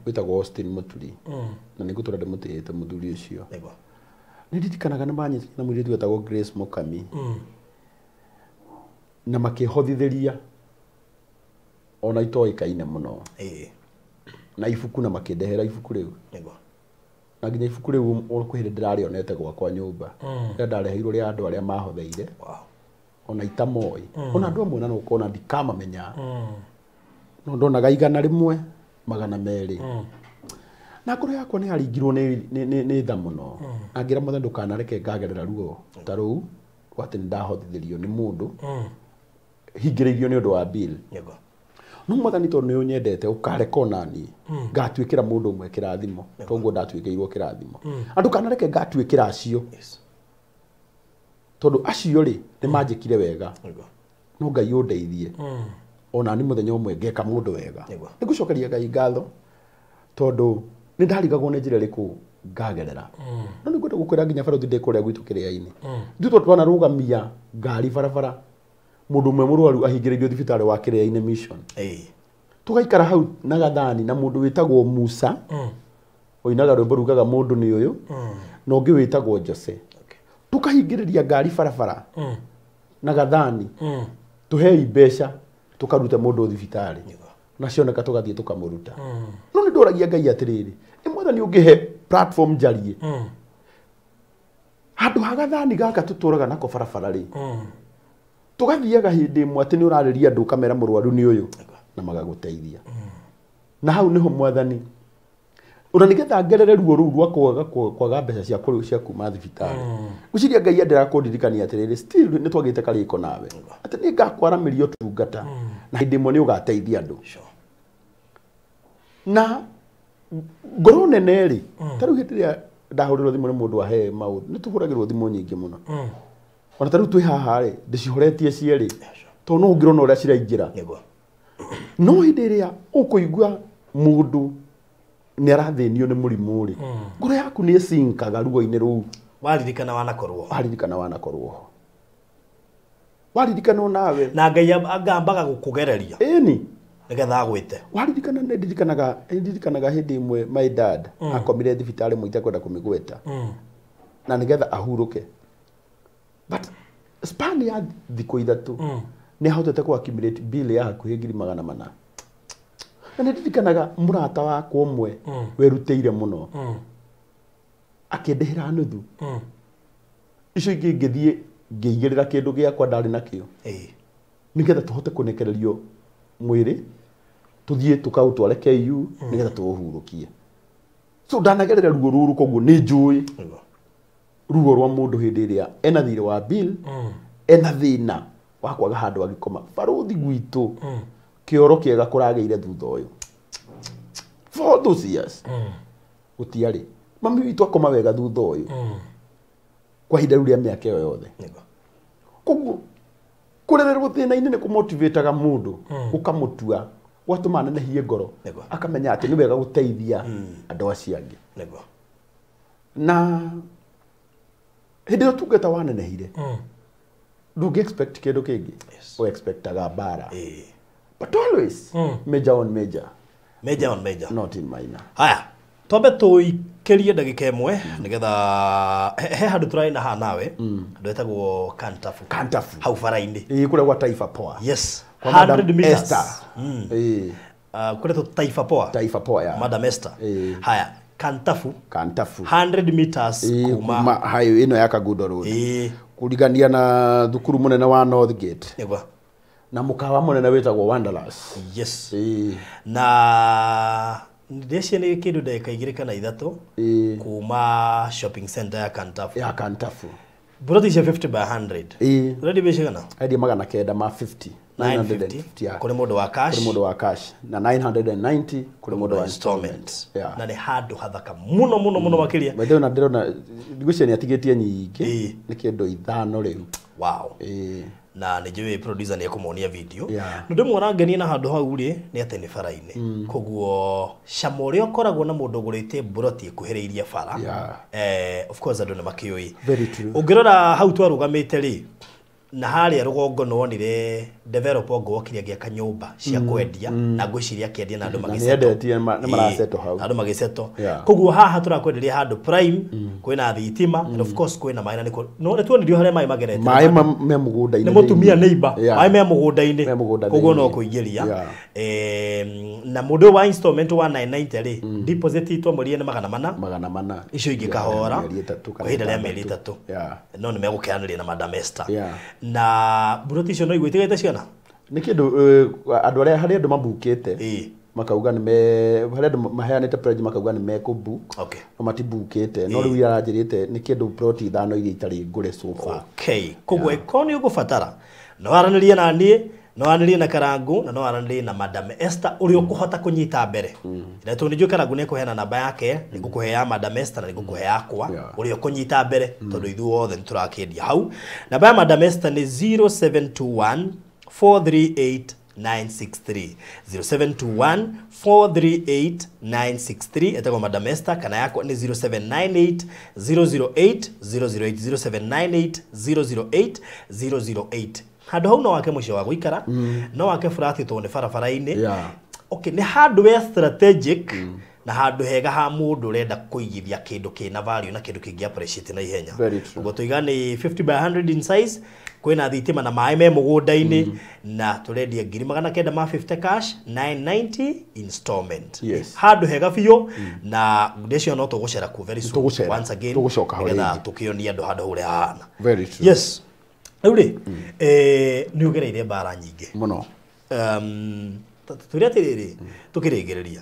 wĩtagwo Austin Muturi na nĩngũtũra ndĩmũtĩĩte mũthuri ũcio. Nĩndirikanaga nĩ manyitire na mũirĩtu wetagwo Grace Mukami na makĩhothithĩria ona itoĩkaine mũno na ibuku na makĩndehera ibuku rĩu na nginya ibuku rĩu kwĩ hĩndĩ ndĩrarĩonete gwakwa nyũmba rĩrĩa ndareheirwo rĩa andũ arĩa mahotheire ona itamoĩ ona andũ amwe na no ũkona ndikamamenya no ndonaga 100 200 na ngoro yakwa nĩ yaringirwo nĩ tha mũno na ngĩra Mwathani ndũkanareke ngagerera ruo ta rũu rwa atĩ nĩ ndahothithĩrio nĩ mũndũ hingĩrĩirio nĩ ũndũ wa bill. No Mwathani tondũ nĩ ũnyendete ũkareka onaniĩ ngatuĩkĩra mũndũ ũmwe kĩrathimo toguo ndatuĩkĩirwo kĩrathimo na ndũkanareke ngatuĩkĩra acio tondũ acio rĩ nĩ manjĩkire wega no Ngai ũndeithie ona nĩ mũthenya ũmwe ngeka mũndũ wega. Nĩngũcokeria Ngai ngatho tondũ nĩ ndarigagwo nĩ njĩra ĩrĩkũ ngagerera no nĩngwenda gũkwĩra nginya barothi ndĩ kũrĩa gwitũ kĩrĩa-inĩ ithuĩ tondũ twanarũgamia ngari barabara mũndũ ũmwe mũrwaru ahingĩrĩirio thibitarĩ wa kĩrĩa-inĩ mission tũgaikara hau na gathani na mũndũ wĩtagwo Musa ũinaga rwĩmbo rugaga mũndũ nĩ ũyũ na ũngĩ wĩtagwo Jose tũkahingĩrĩria ngari barabara na gathani tũhei mbeca tũkarute mũndũ thibitarĩ na cioneka tũgathiĩ tũkamũruta. No nĩ ndoragia Ngai atĩrĩrĩ ĩ Mwathani ũngĩhe platform njarie handũ ha gathani gaka tũtũraga nako barabara rĩ tũgathiaga hĩndĩ ĩmwe atĩ nĩ ũrarĩria andũ ũkamera mũrwaru nĩ ũyũ na magagũteithia. Na hau nĩho Mwathani ona nĩgetha ngerere ruo rũu rwa kwaga mbeca cia kuma thibitarĩ ngwĩciria Ngai endaga kũndirikania atĩrĩrĩ still nĩ twagĩte karĩko nawe atĩ nĩ ngakwaramĩria ũtungata na hĩndĩ ĩmwe nĩ ũgateithia andũ. Na ngoro nene rĩ ta rĩu hĩndĩ ĩrĩa ndahũrĩrwo thimũ nĩ mũndũ ahe maũndũ nĩ tũhũragĩrwo thimũ nyingĩ mũno ona ta rĩu twĩ haha rĩ ndĩcihoretie cierĩ tondũ no ũngĩrona ũrĩa ciraingĩra. No hĩndĩ ĩrĩa ũkũigua mũndũ nĩ arathĩnio nĩ mũrimũ rĩ ngoro yaku nĩ ĩcinkaga ruo-inĩ rũu waririkana wanakorwo waririkana wanakorwo ho waririkana onawe na Ngai agambaga gũkũgereria ĩni nĩgetha agwĩte. Waririkana nĩ ndirikanaga hĩndĩ ĩmwe my dad akomire thibitarĩ ĩmwe itekwenda kũmĩgweta na nĩgetha ahurũke but span ya thikũ 3 nĩ ahotete kũ accumulate bill ya hakuhĩ 400,000. Na nĩ ndirikanaga mũrata wakwa ũmwe werutĩire mũno akĩndĩhĩra nuthu icio ingĩ ngĩthiĩ ngĩigĩrĩra kĩndũ gĩakwa ndarĩ nakĩo nĩgetha tũhote kũnekererio mwĩrĩ tũthiĩ tũkaũtware KU nĩgetha tũũhurũkie. So ndanagerera ruo ruru koguo nĩ njũĩ ruo rwa mũndũ hĩndĩ ĩrĩa ena thirĩ wa bill, ena thĩna wa kwaga handũ agĩkoma. Barũthi gwitũ kĩoro kĩega kũragĩire thutha ũyũ for those years gũtiarĩ. Mami witũ akoma wega thutha ũyũ kwa ihinda rĩu rĩa mĩaka ĩyo yothe. Koguo kũrererwo thĩna-inĩ nĩ kũmotivataga mũndũ, gũkamũtua, gwatũma anenehie ngoro, akamenya atĩ nĩ wega gũteithia andũ acio angĩ. Na hĩndĩ ĩyo tungata wanenehire, ndũngĩ expect kĩndũ kĩngĩ, o expectaga mbara. But always major on major. Major on major. Not in minor. Haya, twambe tũikĩrie ndagĩka ĩmwe nĩgetha he handũ tũrarĩ na haha nawe, handũ hetagwo Kantafu. Kantafu. Hau bara-inĩ. Ĩĩ, kũrĩa gwa Taifa Poa. Yes. Kwa Madam 100 meters. Esther. Ĩĩ. Kũrĩa tũ Taifa Poa. Taifa Poa, ya. Madam Esther. Ĩĩ. Haya, Kantafu. Kantafu. 100 meters kuma highway ĩno ya Kangundo Road. Ĩĩ. Kũrigania na thukuru mũnene wa Northgate. Nĩguo. Na mũkawa mũnene wĩtagwo Wanderers. Yes. Ĩĩ. Na ndĩcio nĩ kĩndũ ndagĩka 2 kana 3 kuma shopping center ya Kantafu. Ya Kantafu. Buroti cia 50 by 100. Ĩĩ. Ũrendi mbeca cigana? Endia 950. 950 kũrĩ mũndũ wa cash. Kũrĩ mũndũ wa cash. Na 990 kũrĩ mũndũ wa installment. Yeah. Na nĩ handũ hathaka mũno mũno mũno makĩria. By the way, na ndĩrona ngwĩciria nĩ atigĩtie nyingĩ. Nĩ kĩndũ 5 rĩu. Wow. Ĩĩ. Na nĩ njũĩ producer nĩ ekũmonia video. Yeah. Nĩ ndĩmwe ũrangenia na handũ hau rĩ nĩ atĩ nĩ bara-inĩ. Koguo cama ũrĩa ũkoragwo na mũndũ ũgũrĩte buroti ĩkuhĩrĩirie bara. Yeah. Of course andũ nĩ makĩũĩ. Very true. Ũngĩrora hau twarũgamĩte rĩ, na harĩa rũgongo nĩ wonire developer ũngĩ wokire agĩaka nyũmba cia kwendia, na ngwĩciria akĩendia na andũ magĩceto. Nĩendetie nĩ maraceto hau. Andũ magĩceto. Koguo haha tũrakwenderia handũ prime, kwĩna thitima, and of course kwĩna maĩ na nĩkuo. No nĩ tuonirio harĩa maĩ magerete. Maĩ me mũgũnda-inĩ. Nĩ mũtumia neighbor. Maĩ me mũgũnda-inĩ. Koguo no kũingĩria. Na mũndũ ũyũ wa installment wa 990 rĩ, deposit twamũrire nĩ 400. 400. Icio ingĩ kahora. Kwa ihinda rĩa mĩeri 3. No nĩ megũkeanĩria na Madam Esther. Na buroti icio no igwe itigaite ciana? Nĩ kĩndũ andũ arĩa harĩ andũ mabukĩte makauga nĩ me harĩ andũ maheanĩte pledge makauga nĩ mekũbook. Okay. No matibukĩte. No rĩu aranjĩrĩte nĩ kĩndũ ploti 5 iria itarĩ ngũre so far. Okay. Koguo ĩkorwo nĩ ũgũbatara no aranĩrie na niĩ, no aranĩrie na Karangu, na no aranĩrie na Madam Esther ũrĩa ũkũhota kũnyita mbere. Na tondũ nĩnjũĩ Karangu nĩ ekũheana namba yake, nĩ ngũkũhe ya Madam Esther na nĩ ngũkũhe yakwa, ũrĩa ũkũnyita mbere tondũ ithuothe nĩ tũrakĩendia hau. Namba ya Madam Esther nĩ 0721 438 963. 0721 438 963 etagwo Madam Esther, kana yakwa nĩ 0798 008 008 0798 008 008. Handũ hau no wake mũciĩ wa gũikara, no wake burati tondũ nĩ barabara-inĩ. Okay, nĩ handũ we strategic na handũ hega ha mũndũ ũrenda kũigithia kĩndũ kĩna value na kĩndũ kĩngĩ appreciate na ihenya. Ũguo tũiga nĩ 50 by 100 in size, kwĩna thitima na maĩ me mũgũnda-inĩ, na tũrendia 950 cash, 990 installment. Yes. Handũ hega biũ, na ndĩcio no tũgũcera kuo very soon. Once again, nĩgetha tũkĩonie andũ handũ ũrĩa hahana. Very true. Yes. Rĩu rĩ, nĩ ũgereire mbara nyingĩ mũno. Tũrĩa atĩrĩrĩ, tũkĩrĩgĩrĩria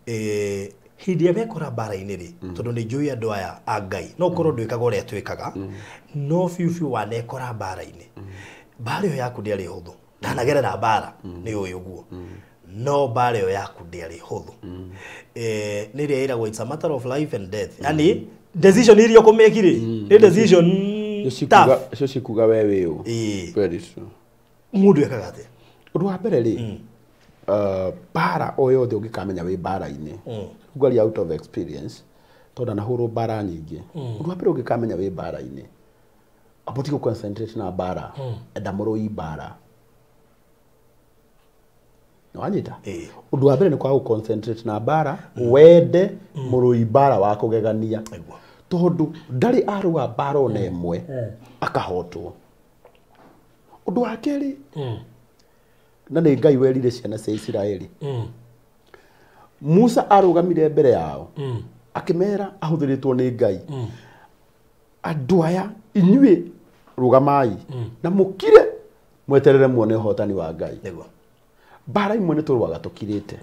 hĩndĩ ĩrĩa wekora mbara-inĩ rĩ, tondũ nĩ njũĩ andũ aya a Ngai, no ũkorwo ndwĩkaga ũrĩa twĩkaga, no biũ biũ wanekora mbara-inĩ. Mbara ĩyo yaku ndĩarĩ hũthũ. Ndanagerera mbara, nĩ ũĩ ũguo. No mbara ĩyo yaku ndĩarĩ hũthũ. Nĩ ĩrĩa ĩragwo it's a matter of life and death. Yani decision iria ũkũmĩki rĩ, nĩ decision tough. Icio cikuga we wĩ ũ. Very true. Mũndũ ekaga atĩa? Ũndũ wa mbere rĩ, bara o yothe ũngĩkamenya wĩ bara-inĩ, ngwaria out of experience, tondũ ndanahũrwo bara nyingĩ. Ũndũ wa mbere ũngĩkamenya wĩ bara-inĩ, amba ũtige concentrate na bara, enda mũrũi bara. Nĩwanyita? Ũndũ wa mbere nĩ kwaga concentrate na bara, wende mũrũi bara wa kũgegania. Tondũ ndarĩ arũa bara ona ĩmwe akahotwo. Ũndũ wa kerĩ, na nĩ Ngai werire ciana cia Isiraeli. Musa arũgamire mbere yao, akĩmera ahũthĩrĩtwo nĩ Ngai. Andũ aya inyuĩ rũgamai na mũkire mweterere muone ũhotani wa Ngai. Bara imwe nĩ tũrũaga tũkirĩte.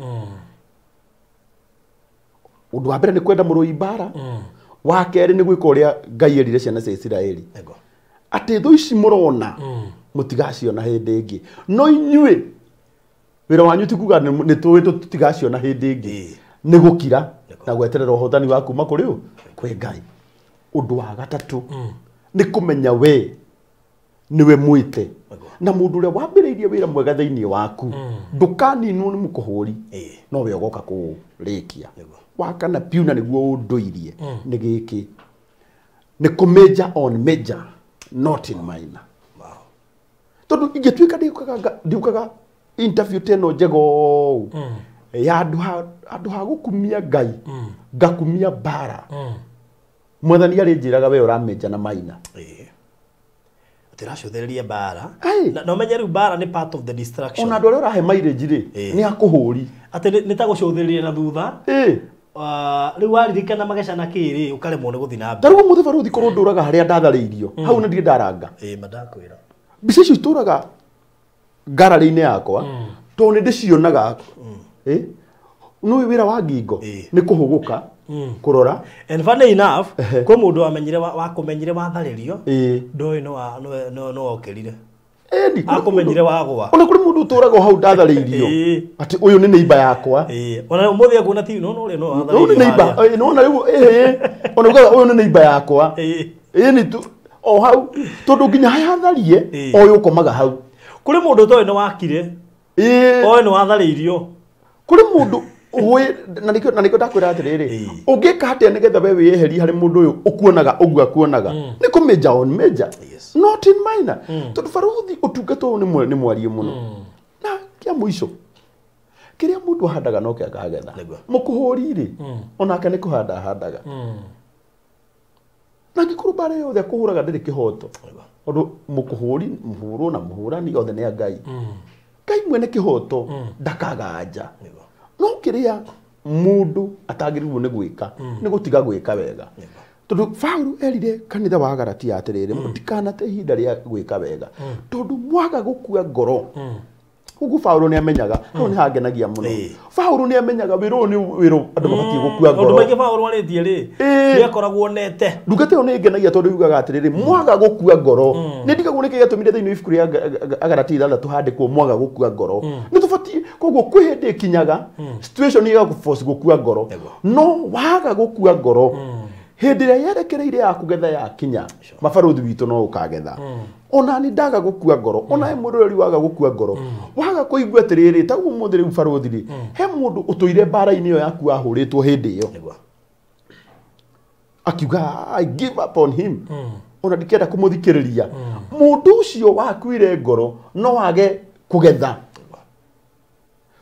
Ũndũ wa mbere nĩ kwenda mũrũi mbara. Wa kerĩ nĩ gwĩka ũrĩa Ngai erire ciana cia Isiraeli. Atĩ thũ ici mũrona mũtigaciona hĩndĩ ĩngĩ. No inyuĩ wĩra wanyu ti kuga nĩ tũĩ tũtigaciona hĩndĩ ĩngĩ. Nĩ gũkira na gweterera ũhotani wa kuma kũrĩ ũ kwĩ Ngai. Ũndũ wa gatatũ nĩ kũmenya we nĩwe mwĩte na mũndũ ũrĩa wambĩrĩirie wĩra mwega thĩinĩ waku ndũkaninwo nĩ mũkũhũri no we ũgoka kũrĩkia. Wa kana piu na nĩguo ũndũirie nĩ gĩkĩ nĩ kũ major on major not in minor. Tondũ ingĩtuĩka ndiũkaga interview teno njega ũũ ya andũ ha gũkumia Ngai ngakumia mbara mwathani arĩnjĩraga we ũramĩnja na maina. Ũtiracũthĩrĩria mbara na ũmenye rĩu mbara nĩ part of the distraction. Ona andũ arĩa ũrahe mileage rĩ nĩ akũhũri atĩ nĩ ta gũcũthĩrĩria na thutha. Rĩu waririkana mageca na kĩrĩ ũkaremwo nĩ gũthiĩ na mbere. Ta rĩu ũmũthĩ barũthi korwo ndũraga harĩa ndatharĩirio hau nĩ ndirĩ ndaranga. Mandakwĩra mbica icio itũraga ngararĩ-inĩ yakwa tondũ nĩ ndĩcionaga. Nĩũĩ wĩra wa ngingo nĩ kũhũgũka kũrora. And funny enough kwĩ mũndũ wamenyire wakũmenyire watharĩrio ndoĩ no okĩrire. Akũmenyire wagwa. Ona kũrĩ mũndũ ũtũraga hau ndatharĩirio atĩ ũyũ nĩ neighbor yakwa. Ona ũmũthĩ akuona ti no ũrĩa no watharĩirio. Ũyũ nĩ neighbor nĩwona rĩu ona ugaga ũyũ nĩ neighbor yakwa. Nĩ tu o hau tondũ nginya hatharie ũyũ ũkomaga hau. Kũrĩ mũndũ ũtoĩ nĩ wakire oĩ nĩ watharĩirio. Kũrĩ mũndũ ũĩ na nĩkĩo ndakwĩra atĩrĩrĩ ũngĩka atĩa nĩgetha we wĩyeherie harĩ mũndũ ũyũ ũkuonaga ũguo akuonaga nĩ kũ major on major not in minor. Tondũ barũthi ũtungata ũyũ nĩ mwarie mũno. Na kĩa mũico kĩrĩa mũndũ ahandaga no kĩo akagetha. Mũkũhũri rĩ onake nĩ kũhanda ahandaga. Na angĩkorwo mbara yothe akũhũraga ndĩrĩ kĩhoto tondũ mũkũhũri mũhũrwo na mũhũrani othe nĩ a Ngai. Ngai mwene kĩhoto ndakaganja. No kĩrĩa mũndũ atagĩrĩirwo nĩ gwĩka nĩ gũtiga gwĩka wega. Tondũ Paũlũ erire kanitha wa Galatia atĩrĩrĩ mũtikanate ihinda rĩa gwĩka wega tondũ mwaga gũkua ngoro. Koguo Paũlũ nĩ amenyaga hau nĩ hangenagia mũno. Paũlũ nĩ amenyaga wĩra ũyũ nĩ wĩra andũ mabatiĩ gũkua ngoro. Maũndũ maingĩ Paũlũ arĩtie rĩ nĩ akoragwo nete. Ndungata ĩyo nĩ ĩngenagia tondũ yugaga atĩrĩrĩ mwaga gũkua ngoro. Nĩ ndigagwo nĩkĩ gĩatũmire thĩinĩ wa ibuku rĩa Agalatia 6 handĩkwo mwaga gũkua ngoro. Nĩ tũbatiĩ koguo kwĩ hĩndĩ ĩkinyaga situation ĩgakũforce gũkua ngoro. No waga gũkua ngoro hĩndĩ ĩrĩa yerekereire ya kũgetha yakinya mabarũthi witũ no ũkagetha. Ona nĩ ndaga gũkua ngoro ona he mũroreri waga gũkua ngoro waga kũigua atĩrĩrĩ ta ũmũthĩ rĩu barũthi rĩ he mũndũ ũtũire mbara-inĩ ĩyo yaku wahũrĩtwo hĩndĩ ĩyo akiuga I give up on him ona ndikenda kũmũthikĩrĩria. Mũndũ ũcio wakuire ngoro no age kũgetha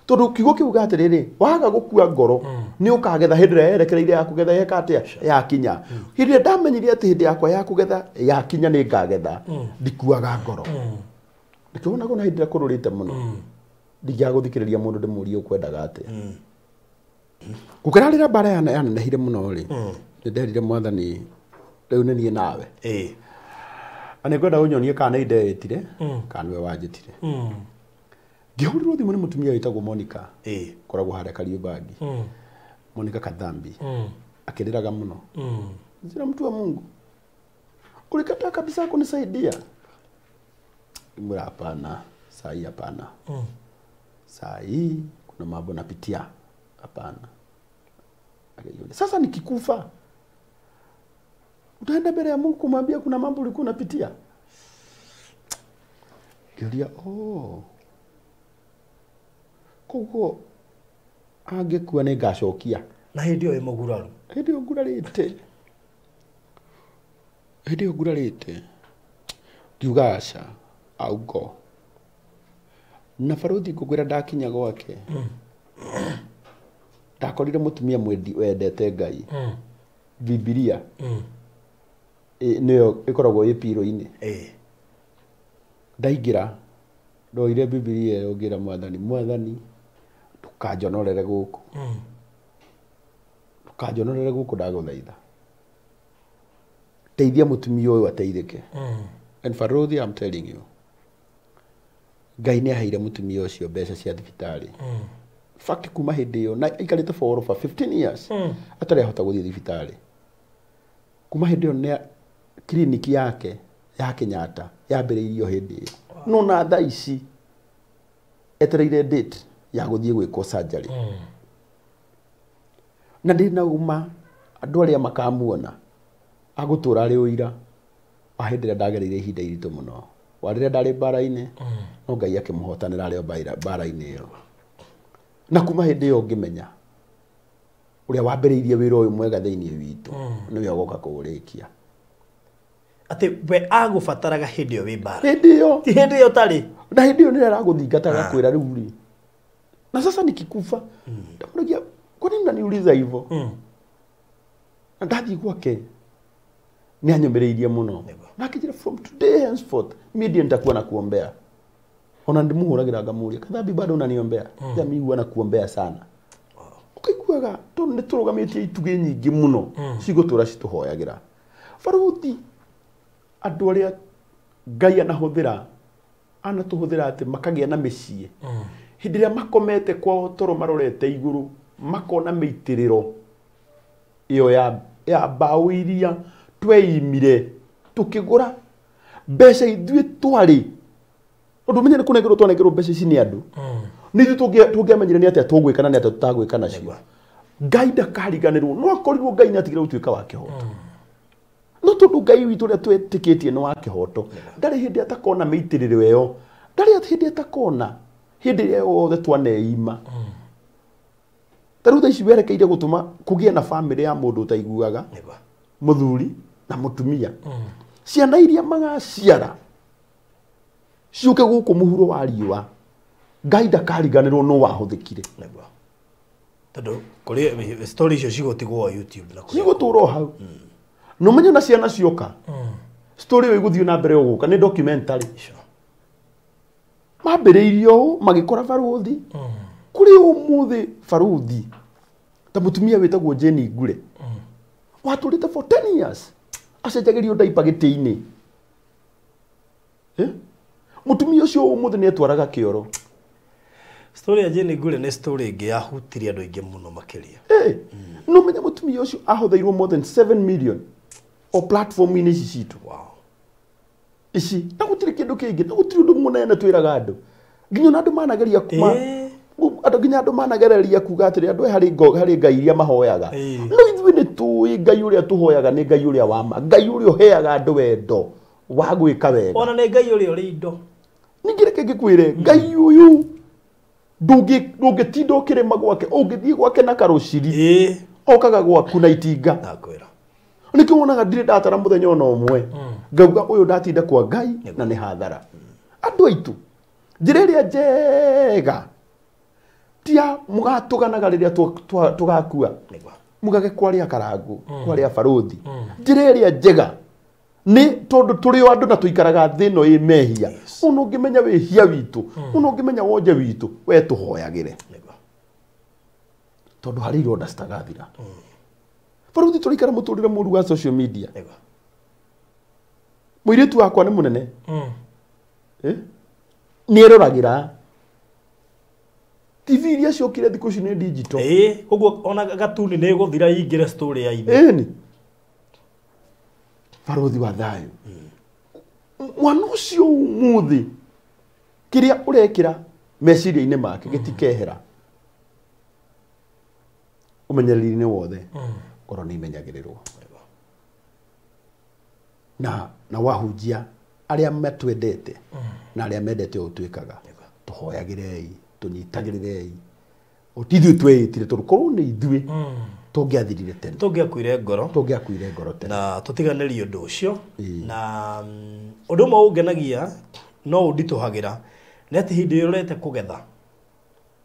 tondũ kiugo kiuga atĩrĩrĩ waga gũkua ngoro nĩ ũkagetha hĩndĩ ĩrĩa yerekereire ya kũgetha yeka atĩa yakinya. Hĩndĩ ĩrĩa ndamenyire atĩ hĩndĩ yakwa ya kũgetha yakinya nĩ ngagetha ndikuaga ngoro. Ndikĩonaga ona hĩndĩ ĩrĩa kũrũrĩte mũno ndingĩagũthikĩrĩria mũndũ ndĩmũrie ũkwendaga atĩa. Gũkĩra rĩrĩa mbara yanenehire mũno rĩ nĩ nderire mwathani rĩu nĩ niĩ nawe. Na nĩngwenda ũnyonie kana nĩ ndeĩtire kana nĩwe wanjĩtire. Ngĩhũrĩrwo thimũ nĩ mũtumia wĩtagwo Monica koragwo harĩa Kariobangi. Monica Kathambi akĩrĩraga mũno. Njĩra mtu wa Mungu ulikataa kabisa kunisaidia. Mwira hapana, saa hii hapana. Saa hii kuna mambo napitia hapana. Sasa nikikufa utaenda mbele ya Mungu kumwambia kuna mambo ulikuwa unapitia? Ngĩũria oh koguo angĩkua nĩ ngacokia. Na hĩndĩ ĩyo wĩ mũguraru? Hĩndĩ ĩyo ngurarĩte. Hĩndĩ ĩyo ngurarĩte ngiuga aca augo. Na barũthi ngũkwĩra ndakinya gwake ndakorire mũtumia wendete Ngai. Bibilia nĩyo ĩkoragwo ĩ piro-inĩ. Ndaingĩra ndoire Bibilia ĩyo ngĩra mwathani mwathani ndũkanjonorere gũkũ. Ndũkanjonorere gũkũ ndagũthaitha. Teithia mũtumia ũyũ ateithĩke. And barũthi I'm telling you Ngai nĩ aheire mũtumia ũcio mbeca cia thibitarĩ. Fact kuma hĩndĩ ĩyo na aikarĩte for over 15 years atarĩ ahota gũthiĩ thibitarĩ. Kuma hĩndĩ ĩyo nĩ kliniki yake ya Kenyatta yambĩrĩirio hĩndĩ ĩyo. No na thaa ici etereire date ya gũthiĩ gwĩkwo surgery. Na ndĩna ũma andũ arĩa makamuona agũtũra arĩ ũira wa hĩndĩ ĩrĩa ndagereire ihinda iritũ mũno wa rĩrĩa ndarĩ mbara-inĩ no Ngai akĩmũhotanĩra arĩ o mbara-inĩ ĩyo. Na kuma hĩndĩ ĩyo ngĩmenya ũrĩa wambĩrĩirie wĩra ũyũ mwega thĩinĩ witũ nĩwe ũgoka kũũrĩkia. Atĩ we agũbataraga hĩndĩ ĩyo wĩ mbara. Hĩndĩ ĩyo. Ti hĩndĩ ĩyo ũtarĩ. Na hĩndĩ ĩyo nĩrĩa aragũthingata agakwĩra rĩu rĩ. Na sasa nikikufa ndamũragia kwa nini unaniuliza hivyo? Na ndathiĩ gwake nĩ anyũmĩrĩirie mũno. Na akĩnjĩra from today henceforth mimi ndiye nitakuwa nakuombea. Ona ndimuhũragĩra ngamũria Kathambi bado unaniombea? Mm. Mimi huwa nakuombea sana. Ũkaiguaga tondũ nĩ tũrũgamĩtie itugĩ nyingĩ mũno cigũtũra citũhoyagĩra. Baruthi andũ arĩa Ngai anahũthĩra anatũhũthĩra atĩ makagĩa na mĩciĩ. Hĩndĩ ĩrĩa makomete kwao toro marorete igũrũ makona mĩitĩrĩro ĩyo ya mbaũ iria tweimire tukĩgũra mbeca ithuĩ twarĩ ũndũ menye nĩ kũnengerwo twanengerwo mbeca ici nĩ andũ nĩ ithuĩ tũngĩamenyire nĩ atĩa tũgwĩka na nĩ atĩa tũtagwĩka nacio. Ngai ndakariganĩrwo no akorirwo Ngai nĩ atigire gũtuĩka wa kĩhoto. No tondũ Ngai witũ ũrĩa twĩtĩkĩtie nĩ wa kĩhoto ndarĩ hĩndĩ atakona mĩitĩrĩro ĩyo, ndarĩ hĩndĩ atakona hĩndĩ ĩrĩa yothe twaneima. Ta rĩu thaa ici werekeire gũtũma kũgĩe na bamĩrĩ ya mũndũ ũtaiguaga mũthuri na mũtumia. Ciana iria magaciara ciũke gũkũ mũhuro wa riũa Ngai ndakariganĩrwo no wahũthĩkire. Tondũ kũrĩ story icio cigũtigwo YouTube na cigũtũra o hau. No menye na ciana cioka story ĩyo ĩgũthiĩ na mbere ũgũka nĩ documentary. Mambĩrĩirio ũũ magĩkora baruthi kũrĩ ũmũthĩ baruthi ta mũtumia wĩtagwo Jane Ngure watũrĩte for 10 years acenjagĩrio ndaipa gĩtĩ-inĩ. Mũtumia ũcio ũmũthĩ nĩ etwaraga kĩoro. Story ya Jane Ngure nĩ story ĩngĩ yahutirie andũ aingĩ mũno makĩria. No menya mũtumia ũcio ahũthĩirwo more than 7 million o platform-inĩ ici citũ. Ici na gũtirĩ kĩndũ kĩngĩ na gũtirĩ ũndũ mũnene twĩraga andũ nginya ona andũ manageria kuma andũ nginya andũ managereria kuga atĩrĩ andũ harĩ Ngai iria mahoyaga. No ithuĩ nĩ tũĩ Ngai ũrĩa tũhoyaga nĩ Ngai ũrĩa wa ma, Ngai ũrĩa ũheaga andũ wendo wa gwĩka wega. Ona nĩ Ngai ũrĩa ũrĩ indo. Ningĩ reke ngĩkwĩre Ngai ũyũ ndũngĩtinda ũkĩrĩma gwake, ũngĩthiĩ gwake na karũciri okaga gwaku na itinga. Ndakwĩra. Nĩkĩo wonaga ndirĩ ndatara mũthenya ona ũmwe ngauga ũyũ ndatinda kwa Ngai na nĩ hathara. Andũ aitũ njĩra ĩrĩa njega tia mũgatũganaga rĩrĩa tũgakua mugage kwarĩa karangu kwarĩa baruthi. Njĩra ĩrĩa njega nĩ tondũ tũrĩ o andũ na tũikaraga thĩ ĩno ĩ mehia. Ona ũngĩmenya wĩhia witũ, ona ũngĩmenya wonje witũ, we tũhoyagĩre tondũ harĩ ironda citagathira. Baruthi tũraikara mũtũrĩre mũru wa social media. Mũirĩtu wakwa nĩ mũnene nĩ eroragĩra TV iria ciokire thikũ ici nĩ digital. Koguo ona gatuni nĩ ĩgũthira ingĩre story ya ithe. Ĩni baruthi wa thayũ mwana ũcio ũmũthĩ kĩrĩa ũrekĩra meciria-inĩ make gĩtikehera ũmenyereri-inĩ wothe ngoro nĩ imenyagĩrĩrwo na wahunjia arĩa matwendete na arĩa mendete ũũ twĩkaga tũhoyagĩrei tũnyitagĩrĩrei ti ithuĩ tweĩtire tondũ korwo nĩ ithuĩ tũngĩathirire tene, tũngĩakuire ngoro, tũngĩakuire ngoro tene na tũtiganĩrie ũndũ ũcio. Na ũndũ ũmwe ũngenagia no ũnditũhagĩra nĩ atĩ hĩndĩ ĩrĩa ũrete kũgetha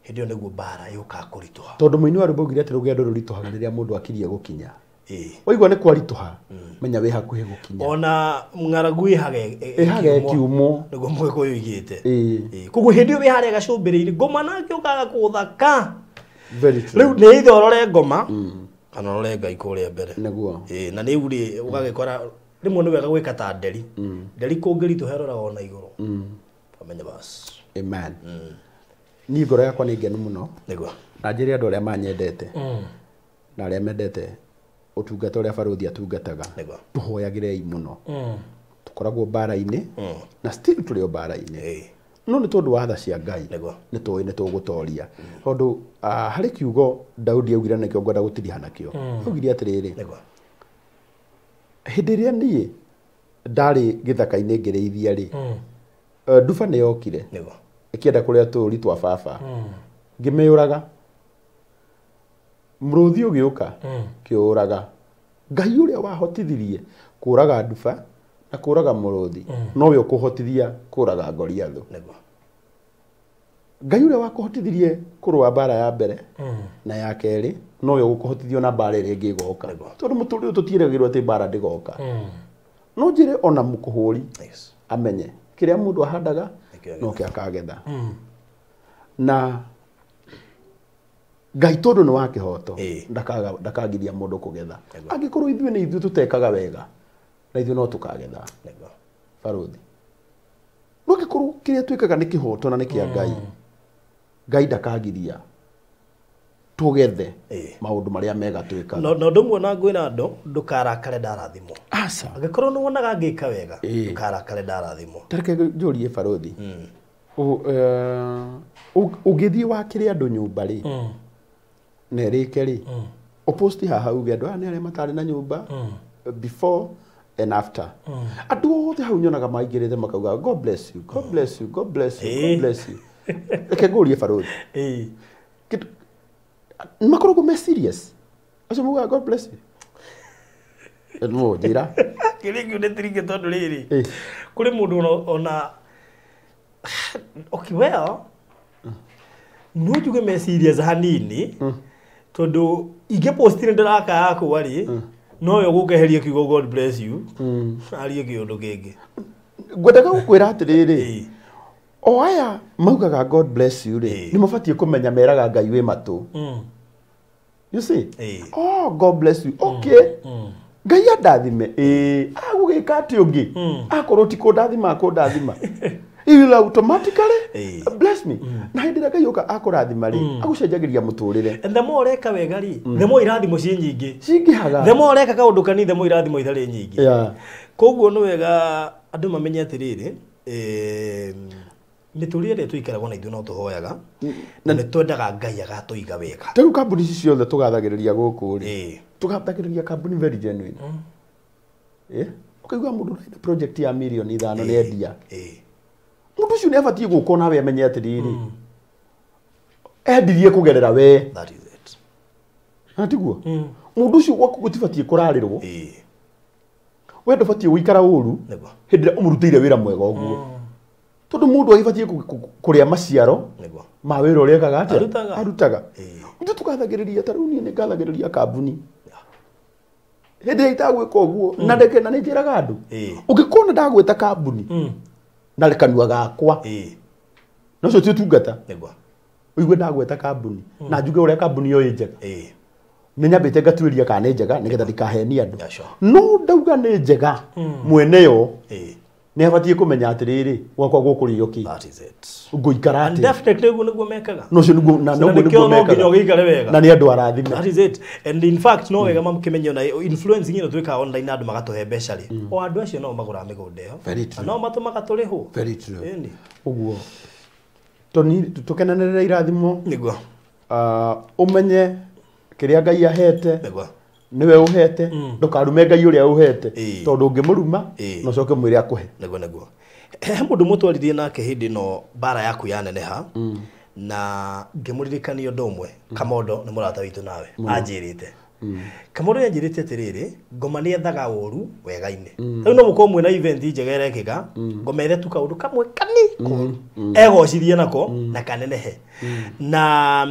hĩndĩ ĩyo nĩguo mbara yũkaga kũritũha tondũ mũini wa rwĩmbo augire atĩ rũgendo rũritũhaga rĩrĩa mũndũ akirie gũkinya. Waigua nĩ kwaritũha menya wĩ hakuhĩ gũkinya. Ona ng'aragu ĩhaga ĩkiumwo nĩguo Mũgĩkũyũ oigĩte. Koguo hĩndĩ ĩyo wĩ harĩa gacũmbĩrĩ-inĩ ngoma nake ũkaga kũthaka. Rĩu nĩ ithe ũrore ngoma kana ũrore Ngai kũrĩa mbere. Nĩguo. Na rĩu rĩ ũgagĩkora rĩmwe nĩ wega gwĩka ta nderi. Nderi kũngĩritũha ĩroraga ona igũrũ. Ũkamenya bas. Amen. Niĩ ngoro yakwa nĩ ngenu mũno. Nĩguo. Na njĩre andũ arĩa manyendete. Na arĩa mendete ũtungata ũrĩa barũthi atungataga. Nĩguo. Tũhoyagĩrei mũno. Tũkoragwo mbara-inĩ na still tũrĩ o mbara-inĩ. No nĩ tondũ wa tha cia Ngai. Nĩguo. Nĩ tũĩ nĩ tũgũtoria. Tondũ harĩ kiugo Daudi augire na nĩkĩo ngwenda gũtiriha nakĩo. Augire atĩrĩrĩ. Nĩguo. Hĩndĩ ĩrĩa niĩ ndarĩ gĩthaka-inĩ ngĩrĩithia rĩ, nduba nĩ yokire. Nĩguo. Ĩkĩenda kũrĩa tũũri twa baba. Ngĩmĩũraga. Mũrũthi ũgĩũka, kĩũraga. Ngai ũrĩa wahotithirie kũraga nduba na kũraga mũrũthi, nowe ũkũhotithia kũraga Goliathũ. Nĩguo. Ngai ũrĩa wakũhotithirie kũrũa mbara ya mbere na ya kerĩ, nowe ũgũkũhotithia na mbara ĩrĩa ĩngĩ ĩgoka. Tondũ mũtũrĩre ũyũ tũtiĩragĩrwo atĩ mbara ndĩgoka. No njĩre ona mũkũhũri amenye kĩrĩa mũndũ ahandaga no kĩo akagetha. Na Ngai tondũ nĩ wa kĩhoto, ndakagiria mũndũ kũgetha. Angĩkorwo ithuĩ nĩ ithuĩ tũtekaga wega, na ithuĩ no tũkagetha. Barũthi. No angĩkorwo kĩrĩa twĩkaga nĩ kĩhoto na nĩ kĩa Ngai, Ngai ndakagiria tũgethe maũndũ marĩa mega twĩkaga. Na ũndũ ũmwe na ngwĩra andũ, ndũkarakare ndarathimwo. Aca. Angĩkorwo nĩ wonaga ngĩka wega, ndũkarakare ndarathimwo. Ta reke njũrie barũthi. Ũngĩthiĩ wakĩre andũ nyũmba rĩ, na ĩrĩke rĩ, ũposti haha uge andũ aya nĩ arĩa matarĩ na nyũmba before and after. Andũ othe hau nyonaga maingĩrĩte makauga God bless you, God bless you, God bless you, God bless you. Reke ngũrie barũthi. Makoragwo me serious. Acio maugaga God bless you. No, njĩra. Kĩrĩa kĩu nĩ tiringe tondũ rĩrĩ, kũrĩ mũndũ ona okay, well, no njuge me serious hanini, tondũ ingĩpostire ndĩraka yakwa rĩ, nowe ũgũkeheria kiugo God bless you, arie kĩũndũ kĩngĩ. Ngwendaga gũkwĩra atĩrĩrĩ, o aya maugaga God bless you rĩ, nĩ mabatiĩ kũmenya meraga Ngai wĩ matũ. You see? Oh, God bless you. Okay. Ngai andathime. Agũgĩka atĩ ũngĩ. Akorwo ti kũndathima akũndathima. He will automatically bless me. Na hĩndĩ ĩrĩa Ngai oka akũrathima rĩ, agũcenjagĩria mũtũrĩre. And the more ũreka wega rĩ, the more irathimo ciĩ nyingĩ. Cingĩhaga. The more ũreka kaũndũ kanini, the more irathimo itarĩ nyingĩ. Koguo nĩ wega andũ mamenye atĩrĩrĩ, mĩtũrĩre ĩrĩa tũikaragwo na ithuĩ no tũhoyaga, na nĩ twendaga Ngai agatũiga wega. Ta rĩu kambuni ici ciothe tũgathagĩrĩria gũkũ rĩ, tũgathagĩrĩria kambuni very genuine. Ũkaigua mũndũ ũrenda project ya mirioni 5 nĩ endia. Mũndũ ũcio nĩ abatiĩ gũka onawe amenye atĩrĩrĩ, endirie kũgerera we. That is it. Na tiguo? Mũndũ ũcio gwaku gũtibatiĩ kũrarĩrwo. We ndũbatiĩ gũikara ũru hĩndĩ ĩrĩa ũmũrutĩire wĩra mwega ũguo. Tondũ mũndũ agĩbatiĩ kũrĩa maciaro ma wĩra ũrĩa ekaga atĩa? Arutaga. Ithuĩ tũgathagĩrĩria, ta rĩu niĩ nĩ ngathagĩrĩria kambuni. Hĩndĩ ĩrĩa itagwĩka ũguo, na ndeke na nĩ njĩraga andũ. Ũngĩkona ndagwĩta kambuni na kanua gakwa, na ũcio ti ũtungata. Ũigue ndagwĩta kambuni na njuge ũrĩa kambuni ĩyo ĩ njega. Nĩ nyambĩte ngatuĩria kana nĩ njega nĩgetha ndikahenie andũ. No ndauga nĩ njega mwene yo nĩ abatiĩ kũmenya atĩrĩrĩ, gwakwa gũkũrĩo kĩ. That is it. Ngũikara And atĩa? definitely ũguo nĩguo mekaga. No ũcio nĩguo, na ũguo nĩguo mekaga. Nginya ũgĩikare wega. Na nĩ andũ arathime. That is it. And in fact no wega mamũkĩmenye ona influencing ĩno twĩkaga online na andũ magatũhe mbeca rĩ. O andũ acio no magũraga mĩgũnda ĩyo. Very true. Na no matũmaga tũrĩhwo. Very true. Ĩni. Ũguo. Tũkenanĩrĩre irathimo. Nĩguo. Ũmenye kĩrĩa Ngai ahete. Nĩguo. Nĩwe ũhete, ndũkarume Ngai ũrĩa ũhete, tondũ ũngĩmũruma, no ũcoke ũmwĩre akũhe. Nĩguo, nĩguo. He mũndũ mũtwaririe nake hĩndĩ ĩno mbara yaku yaneneha, na ngĩmũririkania ũndũ ũmwe, Kamondo nĩ mũrata witũ nawe, anjĩrĩte. Kamondo nĩ anjĩrĩte atĩrĩrĩ, ngoma nĩ ethaga ũru wega-inĩ. Rĩu no mũkorwo mwĩna event njega ĩrekĩka, ngoma ĩre tu kaũndũ kamwe kani koru, egocirie nako na kanenehe. Na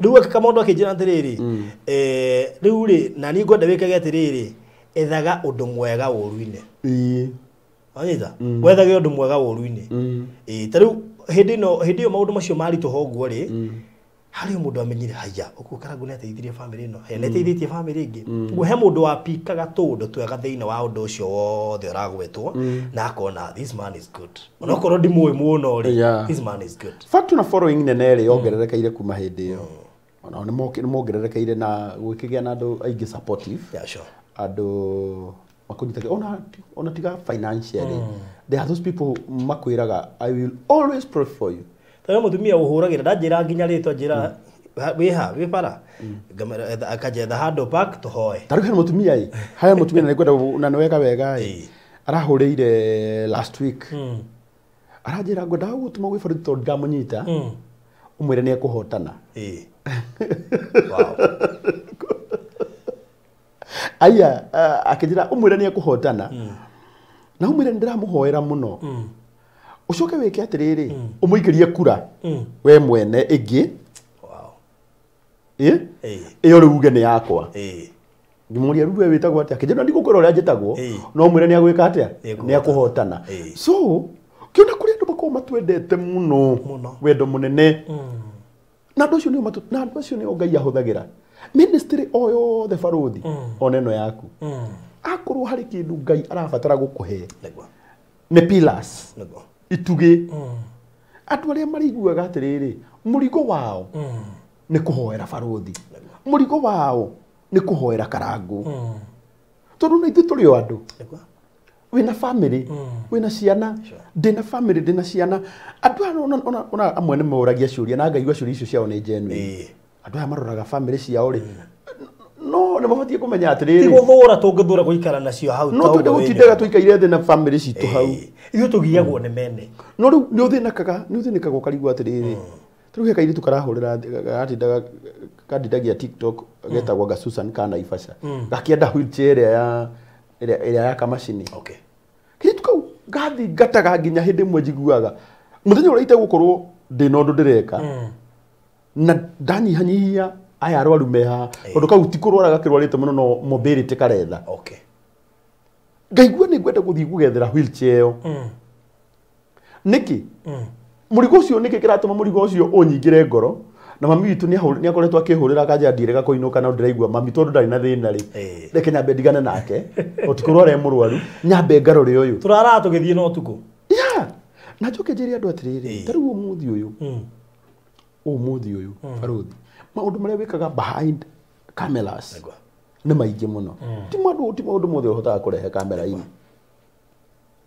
rĩu Kamondo akĩnjĩra atĩrĩrĩ, rĩu rĩ, na niĩ ngwenda wĩkage atĩrĩrĩ, ethaga ũndũ mwega ũru-inĩ. Wanyita? Wethage ũndũ mwega ũru-inĩ. Ta rĩu hĩndĩ ĩno, hĩndĩ ĩyo maũndũ macio maritũha ũguo rĩ, Harĩ mũndũ amenyire haya ũguo Karangũ nĩ ateithirie family ĩno he nĩ ateithĩtie family ĩngĩ ũguo he mũndũ wapikaga tũũndũ twega thĩinĩ wa ũndũ ũcio wothe ũragwetwo na akona this man is good onokorwo ndimũĩ mũno rĩ this man is good. Fact na following nene rĩ yongererekeire kuma hĩndĩ ĩyo ona nĩ mongererekeire na gwĩkĩgĩa na andũ aingĩ supportive. Yeah, sure. Andũ makunyitaga ona tiga financially there are those people makwĩraga I will always pray for you. Tondũ mũtumia ũhũragĩra ndanjĩra nginya rĩtwa njĩra wĩha wĩ bara akanjetha handũ park tũhoe. Ta rĩu hena mũtumia ĩ haya mũtumia na nĩngwenda na nĩ wega wega ĩ arahũrĩire last week aranjĩra ngwendaga gũtũma gwĩ borithi tondũ ndamũnyita ũmwĩre nĩ ekũhotana. Wow. Aya akĩnjĩra ũmwĩre nĩ ekũhotana na ũmwĩre nĩ ndĩramũhoera mũno ucoke wike atiriri umuikirie kura we mwene ingi. Wow. Iyo riu uge ni yakwa ngimuria riu we witagwo atia kinjira ndigukwira uria njitagwo no mwire ni agwika atia ni akuhotana. So kiona kuri andu makorwo matwendete muno wendo munene na andu acio nio na andu acio nio Ngai ahuthagira ministry o yothe baruthi ona ino yaku akorwo hari kindu Ngai arabatara gukuhe ni pillars itugi andu aria mariguaga atiriri murigo wao ni kuhoera baruthi murigo wao ni kuhoera Karangu tondu na ithuĩ tũrĩ o andũ wĩna family wĩna ciana ndĩna family ndĩna ciana andũ aya ona amwe nĩ moragia ciũria na ngaigua ciũria icio ciao nĩ genuine andũ aya maroraga family ciao rĩ no nĩ mabatiĩ kũmenya atĩrĩrĩ ti gũthũra tũngĩthũra gũikara nacio hau no twende gũtindaga tũikaire thĩ na family citũ hau ithuĩ tũgiagwo nĩ mene no rĩu nĩ ũthĩnĩkaga ũkarigwo atĩrĩrĩ rĩu he kairĩtu karahũrĩra gatindaga kandindagia TikTok getagwo ga Susan ka Naivasha gakĩenda wheelchair ĩrĩa ya kamacini. Okay. Kairĩtu kau gathingataga nginya hĩndĩ ĩmwe njiguaga mũthenya ũrĩa itegũkorwo ndĩna ũndũ ndĩreka na ndanyihanyihia aya arwaru me haha tondũ kau ti kũrwara gakĩrwarĩte mũno no mobility karetha. Okay. Ngaigua nĩ ngwenda gũthiĩ gũgethera wheelchair ĩyo nĩkĩ mũrigo ũcio nĩkĩ kĩratũma mũrigo ũcio ũnyingĩre ngoro na mami witũ nĩ akoretwo akĩhũrĩra akanja ndirega kũinũka na ndĩraigua mami tondũ ndarĩ na thĩna rĩ reke nyambe ndigane nake ũtikorwo arĩ mũrwaru nyambe ngarore ũyũ tũraraga tũgĩthiĩ na ũtukũ yeah. Na njoke njĩre andũ atĩrĩrĩ ta rĩu ũmũthĩ ũyũ baruthi maũndũ marĩa wĩkaga behind cameras nĩ maingĩ mũno ti maũndũ mothe ũhotaga kũrehe kamera-inĩ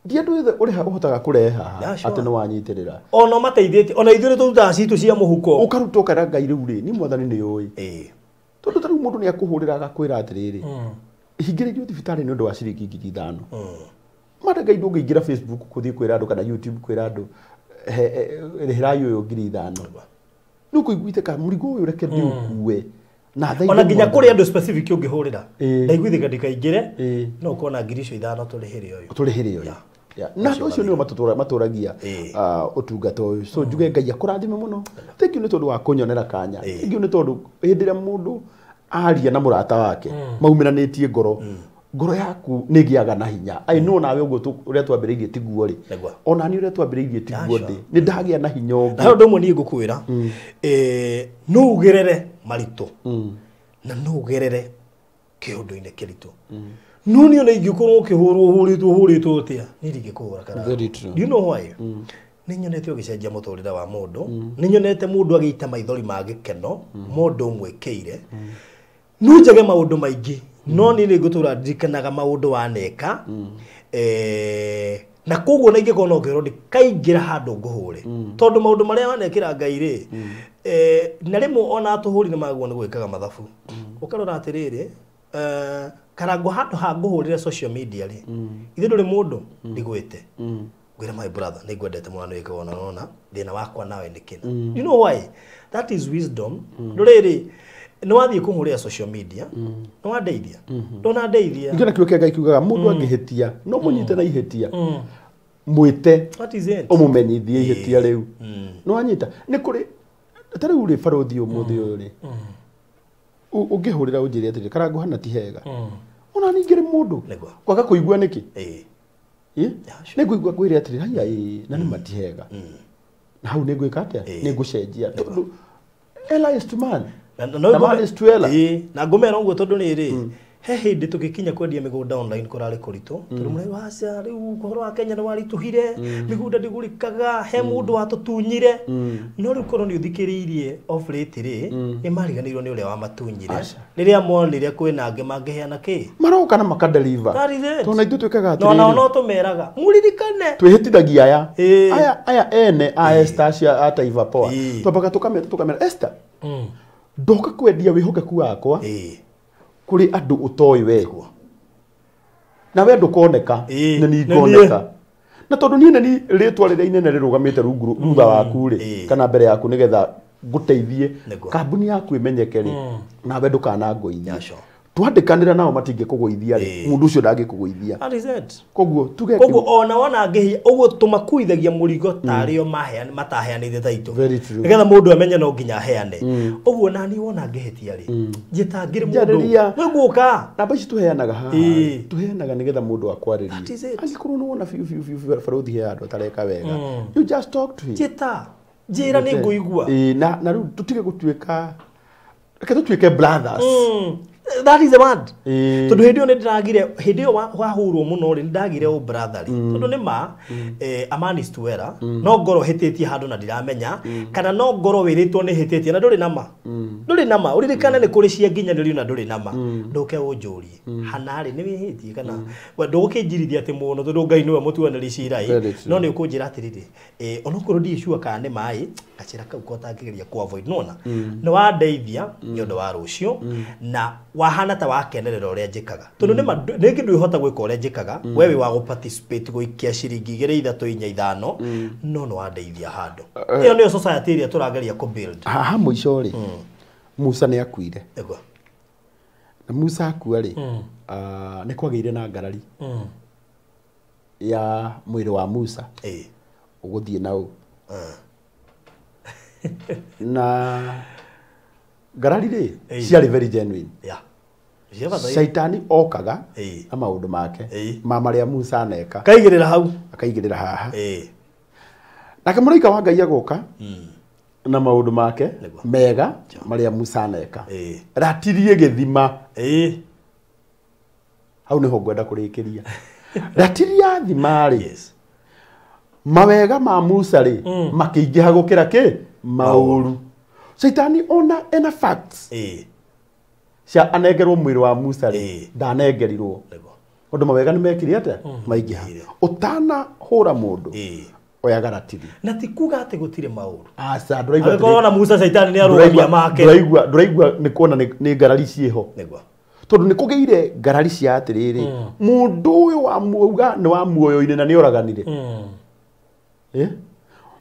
ndi andu othe uria uhotaga kureha ati ni wanyitirira ona mateithĩtie ona ithuĩ nĩ tũrutaga citũ cia mũhuko ũkaruta ũkera Ngai rĩu rĩ ni mwathani nĩ ũĩ tondũ ta rĩu mũndũ nĩ akũhũrĩra agakwĩra atĩrĩrĩ hingĩrĩrio thibitarĩ nĩ ũndũ wa ciringi 5,000 mara Ngai ndũngĩingĩra Facebook kũthiĩ kwĩra andũ kana YouTube kwĩra andũ rĩhĩrai ũyũ 5,000 nĩ ũkũiguĩte ka mũrigo ũyũ reke ndĩũkue na ona nginya kũrĩ andũ specific ũngĩhũrĩra ndaiguithĩka ndikaingĩre no ũkona 5,000 tũrĩhĩre ũyũ tũrĩhĩre ũyũ. Na andũ acio nĩo matũragia ũtungata ũyũ so njuge Ngai akũrathime mũno thank you nĩ tondũ wa kũnyonera kanya thank you nĩ tondũ hĩndĩ ĩrĩa mũndũ aria na mũrata wake maumiranĩtie ngoro ngoro yaku nĩ ĩgĩaga na hinya I know nawe ũguo ũrĩa twambĩrĩirie tiguo rĩ ona niĩ ũrĩa twambĩrĩirie tiguo ndĩ nĩ ndagĩa na hinya ũngĩ na ũndũ ũmwe niĩ ngũkwĩra no ũgerere maritũ na no ũgerere kĩũndũ-inĩ kĩritũ no niĩ ona ingĩkorwo ũkĩhũrwo hũrĩtwo atĩa niĩ ndingĩkũhũra Karangũ. Do you know why? Nĩ nyonete ũgĩcenjia mũtũrĩre wa mũndũ nĩ nyonete mũndũ agĩita maithori ma gĩkeno mũndũ ũmwĩkĩire no njage maũndũ maingĩ no niĩ nĩ ngũtũra ndirikanaga maũndũ waneka na koguo na ingĩkorwo no ngĩrwo ndikaingĩra handũ ngũhũre tondũ maũndũ marĩa wanekĩra Ngai rĩ na rĩmwe ona atũhũri nĩ magwo nĩ gwĩkaga mathabu ũkarora atĩrĩrĩ Karangũ handũ ha ngũhũrĩre social media rĩ ithuĩ ndũrĩ mũndũ ndigwĩte ngwĩra my brother nĩ ngwendete mũno nĩ wĩkaga ona nona thĩna wakwa nawe nĩ kĩna. You know why? That is wisdom. Ndũrĩrĩ nĩ wathiĩ kũhũrĩra social media nĩ wandeithia ndũnandeithia ngĩona kiugo kĩa Ngai kiugaga mũndũ angĩhĩtia no mũnyite na ihĩtia mwĩte ũmũmenyithie ihĩtia rĩu nĩ wanyita nĩ kũrĩ ta rĩu rĩ barothi ũmũthĩ ũyũ rĩ ũngĩhũrĩra ũnjĩre atĩrĩ Karangũ hana ti hega ona ningĩ rĩ mũndũ kwaga kũigua nĩkĩ nĩ ngũigua ngwĩre atĩrĩ haiya na nĩ ma ti hega na hau nĩ ngwĩka atĩa nĩ ngũcenjia tondũ Ella is to man. Na man is to Ella. Na ngomera ũguo tondũ rĩrĩ he hĩndĩ tũgĩkinya kwendia mĩgũnda online kũrarĩ kũritũ tondũ mũrĩ waca rĩu ũhoro wa Kenya nĩ waritũhire mĩgũnda ndĩgũrĩkaga he mũndũ watũtunyire no rĩu korwo nĩ ũthikĩrĩirie off late rĩ nĩ mariganĩirwo nĩ ũrĩa wamatunyire rĩrĩa monire kwĩna angĩ mangĩheana kĩ maroka na makadeliver tondũ na ithuĩ twĩkaga atĩrĩrĩ no no tũmeraga mũririkane twĩhĩtithagia aya aya aya ene a Esther cia a Taifa Power twambaga tũkamera Esther ndoka kwendia wĩhokeku wakwa kuri andu utoi we na we ndukoneka na ni ngoneka na tondu nie ni ritwa riria inene rirugamite rungu thutha waku ri kana mbere yaku nigetha nguteithie kambuni yaku imenyeke ri na we ndukanangũithie twandikanira nao matingikuguithia ri mundu ucio ndangikuguithia. Koguo tuge koguo ona wona ngihia uguo tumakuithagia murigo tario maheana mataheanite taito nigetha mundu amenye no nginya aheane uguo nani wona ngihitia ri njitangire mundu niguka namba ici tuheanaga haha tuheanaga nigetha mundu akwaririe angikorwo ni wona biu biu biu baruthi he andu atareka wega you just talk to him njita njira ni nguigua na riu tutige gutuika reke tutuike brothers. That is the word. Tondu hindi yo ndiragire hindi yo wahurwo muno ri ndagire o brother ri tondu ni ma a man is to error no ngoro hititie handu na ndiramenya kana no ngoro wiritwo ni hititie na nduri nama nduri nama uririkane ni kuri cia nginyanĩrio na nduri nama nduke unjurie hanari ni wihitie kana we ndukinjirithia ati muno tondu Ngai niwe mutuanĩri cira no ni ukunjira atiriri onokorwo ndi sure kana ni mai gacira kau ko tangĩgeria ku avoid nona ni wandeithia ni undu wa rucio na wahana ta wakenerera uria njikaga tondu ni ringi ndwihota gwika uria njikaga we wi wa gu participate guikia ciringi 2 3 4 5 no no wandeithia handu iyo niyo society iria turageria ku build haha muico ri Musa ni akuire na Musa akua ri ni kwageire na ngarari ya mwiri wa Musa uguthie nau na ngarari ri ciarĩ very genuine. Shaitani okaga na maundu make ma maria Musa aneka kaigirira hau akaigirira haha nake mũraika wa Ngai agoka na maundu make mega maria Musa aneka ratirie gĩthima hau niho ngwenda kũrĩkĩria ratiria thima rĩ mawega ma Musa rĩ makĩingĩha gũkĩra kĩ maũru. Shaitani ona ena facts cia anengerwo mwiri wa Musa ri ndanengerirwo undu mawega ni mekire atia maingiha utana hura mundu oyaga ratiri na ti kuga ati gutire mauru aca nduraigua akorwo na Musa Shaitani ni arugamia make nduraigua ni kuona ni ngarari ciĩho tondu ni kugeire ngarari cia atiriri mundu uyu wa muuga ni wa muoyo-ini na ni oraganire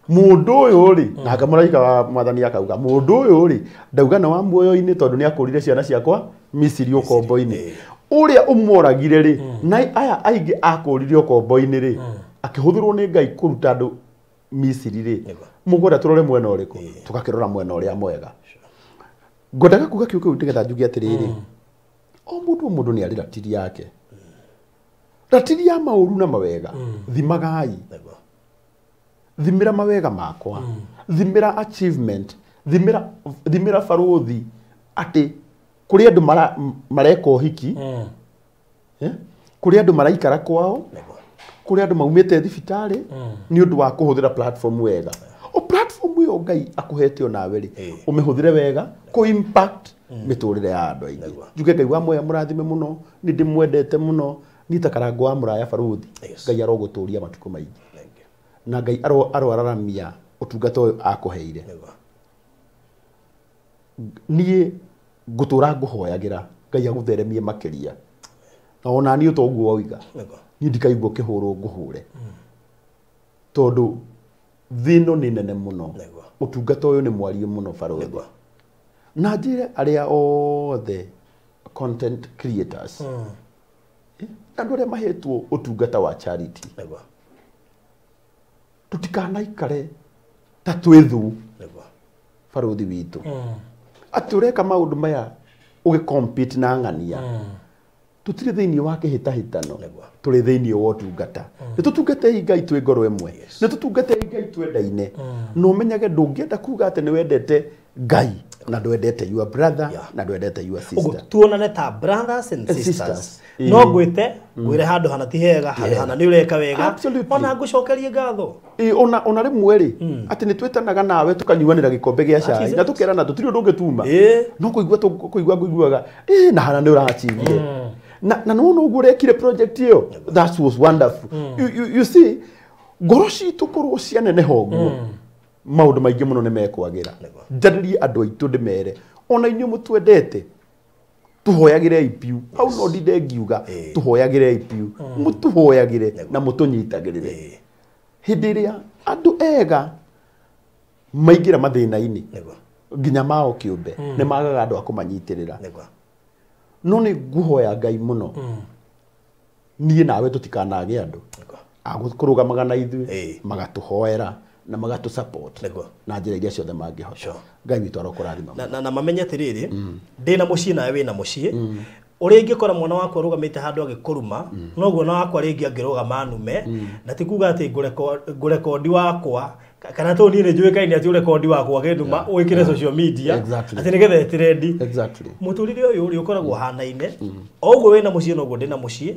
mundu uyu ri nake mũraika wa mwathani akauga mundu uyu ri ndauga na wa muoyo-inĩ tondu nĩ akũrire ciana ciakwa Misiri ũkombo-inĩ ũrĩa ũmoragire ri na aya aingĩ akũrire ũkombo-inĩ ri akĩhũthĩrwo nĩ Ngai kũruta andũ Misiri ri mũgwenda tũrore mwena ũrĩkũ tũgakĩrora mwena ũrĩa mwega ngwendaga kuga kiugo kĩu nĩgetha njuge atĩrĩrĩ o mũndũ nĩ arĩ ratiri yake ratiri ya maũru na mawega thimagai thimira mawega makwa thimira achievement thimira baruthi ati kuri andu mareka uhiki kuri andu maraikara kwao kuri andu maumite thibitari ni undu wa kuhuthira platform wega o platform iyo Ngai akuhete onawe ri umihuthire wega ku impact miturire ya andu aingi njuge Ngai wa moya murathime muno ni ndimwendete muno ni ta Karango wa Muraya baruthi Ngai aroguturia matuko maingi na Ngai aroararamia utungata uyu akuheire nie ngutura nguhoyagira Ngai agutheremie makiria na ona ni utoguo woiga ni ndikaigua kihurwo nguhure tondu thino ni nene muno utungata uyu ni mwarie muno baruthi na njire aria othe content creators andu aria mahetwo utungata wa charity tutikanaikare ta twithu baruthi witu ati ureka maundu maya ugi compete na ng'ania tutire thiini wa kihitahitano tũrĩ thĩinĩ wa ũtungata. Nĩ tũtungatei Ngai twĩ ngoro ĩmwe. Nĩ tũtungatei Ngai twendaine. Na ũmenyage ndũngĩenda kuga atĩ nĩ wendete Ngai na ndwendete your brother na ndwendete your sister. Tuonane ta brothers and sisters. No ngwĩte ngwĩre handũ hana ti hega, handũ hana nĩ ũreka wega. Ona ngũcokerie ngatho. Ona rĩmwe rĩ atĩ nĩ twĩtanaga nawe tũkanyuanĩra gĩkombe gĩa cai na tũkerana tũtirĩ ũndũ ũngĩtuma. No kũigua kũigua ngũiguaga na hana nĩ ũrachivire. Na no ũguo ũrekire project ĩyo. That was wonderful. You see ngoro citũ korwo cianeneha ũguo maũndũ maingĩ mũno nĩ mekwagĩra. Njarĩrie andũ aitũ ndĩmere ona inyuĩ mũtwendete tũhoyagĩrei piu. Hau no ndinde ngiuga tũhoyagĩrei piu. Mũtũhoyagĩre na mũtũnyitagĩrĩre. Hĩndĩ ĩrĩa andũ ega maingĩra mathĩna-inĩ nginya mao kĩũmbe nĩ magaga andũ a kũmanyitĩrĩra. No nĩ nguhoya Ngai mũno niĩ nawe tũtikanage andũ agũkũrũgamaga na ithuĩ magatũhoera na magatũ support na njĩra iria ciothe mangĩhota. Ngai witũ arokũrathima. Na mamenye atĩrĩrĩ ndĩna mũciĩ nawe wĩna mũciĩ. Ũrĩa ingĩkora mwana wakwa arũgamĩte handũ agĩkũruma noguo mwana wakwa rĩngĩ angĩrũgama anume na ti kuga atĩ ngũrekondi wakwa kana tondũ niĩ nĩ njũĩkaine atĩ ũrekondi wakwa kĩnduma wĩkĩre social media atĩ nĩgetha ĩtrendi. Mũtũrĩre ũyũ ũrĩa ũkoragwo ũhanaine o ũguo wĩna mũciĩ noguo ndĩna mũciĩ.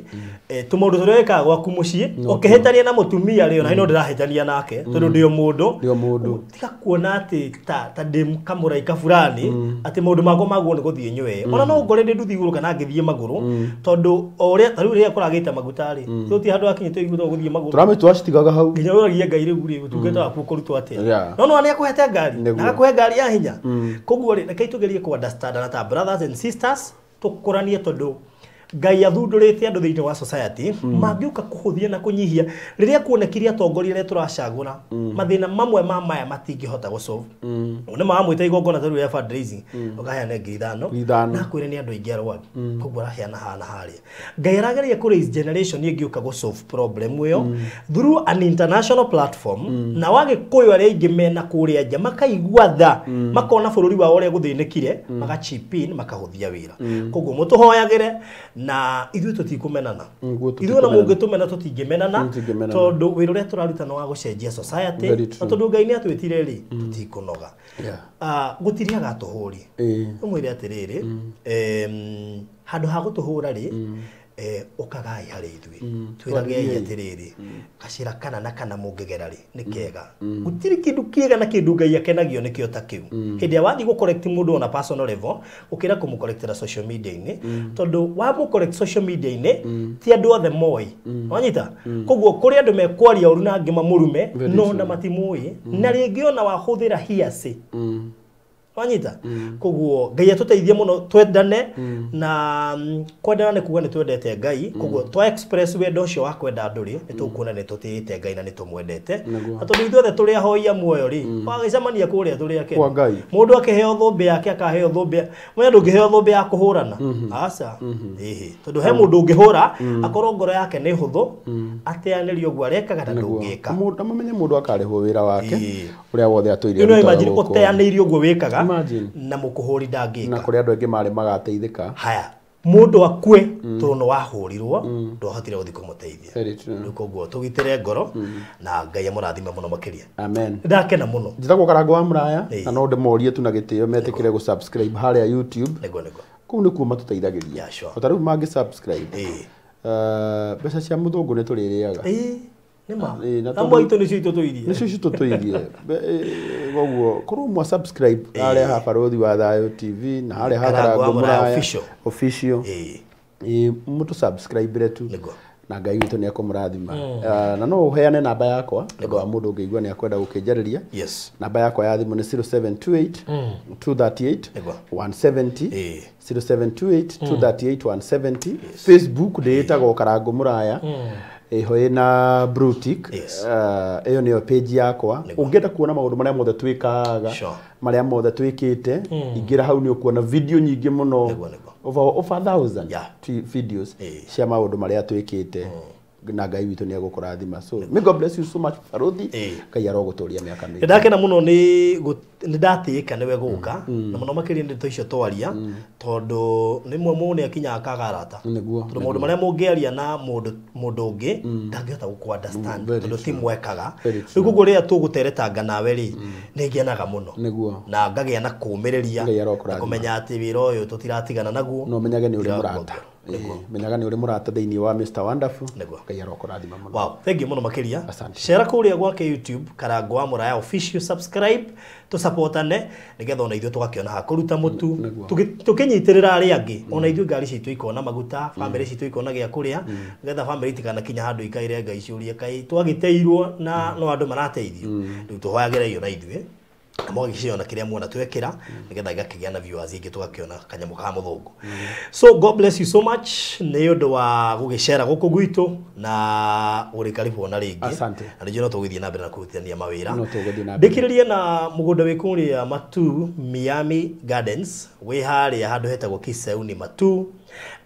Tũmaũndũ tũrĩa wĩkaga gwaku mũciĩ ũkĩhĩtania na mũtumia rĩ ona no ndĩrahĩtania nake tondũ ndĩ o mũndũ. Tiga kuona atĩ ta ndĩ kamũraika fulani atĩ maũndũ makwa maguo nĩ gũthiĩ nyũe. Ona no ngore ndĩ nduthi igũrũ kana ngĩthiĩ magũrũ tondũ o ũrĩa ta rĩu rĩrĩa kũragĩte maguta rĩ tũtirĩ handũ hakinyĩte igũrũ gũthiĩ magũrũ. Tũramĩtwacitigaga hau nginya ũragia Ngai rĩu rĩ ũtungata waku ũkũrutwo atĩa. No no nĩ akũhete ngari na akũhe ngari ya hinya. Koguo rĩ reke tũgerie kũ understand na ta brothers and sisters tũkũranie tondũ Ngai athundũrĩte andũ thĩinĩ wa society mangĩũka kũhũthia na kũnyihia rĩrĩa kuonekire atongoria arĩa tũracagũra mathĩna mamwe ma maya matingĩhota gũsolve. Nĩ mamwĩta igongona ta rĩu rĩa fundraising ũkaheana 5,000 na kwĩre nĩ andũ aingĩ arwaru koguo araheana hana harĩa. Ngai arageria kũ raise generation ĩngĩũka gũsolve problem ĩyo through an international platform na wagĩkũyũ arĩa aingĩ mena kũrĩa nja makaigua tha makona bũrũri wao ũrĩa gũthĩnĩkire magachip in makahũthia wĩra. Koguo mũtũhoyagĩre na ithuĩ tũtikũmenana. Ithuĩ na mũngĩtũmena tũtingĩmenana tondũ wĩra ũrĩa tũraruta nĩ wa gũcenjia society na tondũ Ngai nĩ atwĩtire rĩ tũtikũnoga. Gũtirĩ agatũhũri. Ũmwĩre atĩrĩrĩ handũ ha gũtũhũra rĩ ũkagai harĩ ithuĩ twĩragei atĩrĩrĩ gacĩra kana na kana mũngĩgera rĩ nĩ kega. Gũtirĩ kĩndũ kĩega na kĩndũ Ngai akenagio nĩkĩo ta kĩu. Hĩndĩ ĩrĩa wathiĩ gũ-correct mũndũ ona personal level ũkĩra kũmũ-correctĩra social media-inĩ tondũ wamũ-correct social media-inĩ ti andũ othe moĩ. Wanyita? Koguo kũrĩ andũ mekwaria ũru na angĩ mamũrume no na matimũĩ na rĩngĩ ona wahũthĩra hearsay. Wanyita? Koguo Ngai atũteithie mũno twendane na kwendana nĩ kuga nĩ twendete Ngai. Koguo twa express wendo ũcio wa kwenda andũ rĩ nĩ tũkuona nĩ tũtĩĩte Ngai na nĩ tũmwendete. Na tondũ ithuothe tũrĩ ahoi a muoyo rĩ wagĩcemania kũrĩa tũrĩ akenu. Mũndũ akĩheo thũmbĩ yake akaheo thũmbĩ mwene ndũngĩheo thũmbĩ ya kũhũrana aca ĩhĩ tondũ he mũndũ ũngĩhũra akorwo ngoro yake nĩ hũthũ ateanĩrie ũguo arekaga na ndũngĩka. Na mamenye mũndũ akarĩhwo wĩra wake ũrĩa wothe atũire arutaga. Imagine ũteanĩirie ũguo wĩkaga na mũkũhũri ndangĩka. Na kũrĩ andũ aingĩ marĩ magateithĩka. Haya mũndũ akue tondũ nĩ wahũrirwo ndwahotire gũthiĩ kũmũteithia. Rĩu koguo tũgitĩre ngoro na Ngai amũrathime mũno makĩria. Amen. Ndakena mũno. Njĩtagwo Karangũ wa Mũraya na no ndĩmorie tu na gĩtĩo metĩkĩre gũ subscribe harĩa YouTube. Nĩguo nĩguo. Kũu nĩkuo matũteithagĩria. O ta rĩu mangĩ subscribe. Mbeca cia mũthũngũ nĩ tũrĩrĩaga. Nĩma. Na mwaitũ nĩcio itũtũirie. Nĩcio citũtũirie. Koguo korwo mwa subscribe harĩa ha Barũthi wa Thayũ TV na harĩa ha Karangũ Mũraya official. Mũtũ subscribe tu. Na Ngai witũ nĩ ekũmũrathima. Na no ũheane namba yakwa tondũ wa mũndũ ũngĩigua nĩ akwenda gũkĩnjarĩria. Namba yakwa ya thimũ nĩ 0728 238 170. 0728 238 170. Facebook ndĩĩtagwo Karangũ Mũraya. Ĩho ĩna blue tick. Ĩyo nĩyo page yakwa. Ũngĩenda kuona maũndũ marĩa mothe twĩkaga marĩa mothe twĩkĩte ingĩra hau nĩ ũkuona video nyingĩ mũno over 1,000 videos cia maũndũ marĩa twĩkĩte. Na Ngai witũ nĩ egũkũrathima. So may God bless you so much Baruthi. Ngai arogũtũria mĩaka mĩingĩ. Ndakena mũno nĩ ndatĩĩka nĩwe gũka na mũno makĩria ndeto icio twaria tondũ rĩmwe mũndũ nĩ akinyaga akaga arata. Tondũ maũndũ marĩa mũngĩaria na mũndũ ũngĩ ndangĩhota gũkũ understand tondũ ti mwekaga. Rĩu koguo rĩrĩa tũgũteretanga nawe rĩ nĩ ngenaga mũno na ngagĩa na kũũmĩrĩria na kũmenya atĩ wĩra ũyũ tũtiratigana naguo. No menyage nĩ ũrĩ mũrata. Menyaga nĩ ũrĩ mũrata thĩinĩ wa Mr Wonderful. Ngai arokũrathima mũno. Wow, thank you mũno makĩria. Share kũrĩa gwake YouTube Karango wa Mũraya official, subscribe tũsupportane nĩgetha ona ithuĩ tũgakĩona ha kũruta mũtu tũkĩnyitĩrĩra arĩa angĩ ona ithuĩ ngari citũ ikona maguta, family citũ ikona gĩa kũrĩa nĩgetha family itikanakinya handũ ikaire Ngai ciũrie kai twagĩteirwo na no andũ marateithio. Rĩu tũhoyagĩre iyo na ithuĩ na mũgagĩciona kĩrĩa muona twekĩra nĩgetha gĩgakĩgĩa na viewers ingĩ tũgakĩona kanyamũ ka mũthũngũ. So God bless you so much nĩ ũndũ wa gũgĩcera gũkũ gwitũ na ũrĩ karibu ona rĩngĩ. Asante. Na nĩnjũĩ no tũgũthiĩ na mbere na kũrutithania mawĩra. No tũgũthiĩ na mbere. Ndĩkĩrĩrie na mũgũnda wĩ kũrĩa Matu Miami Gardens wĩ harĩa handũ hetagwo Kiseuni Matu.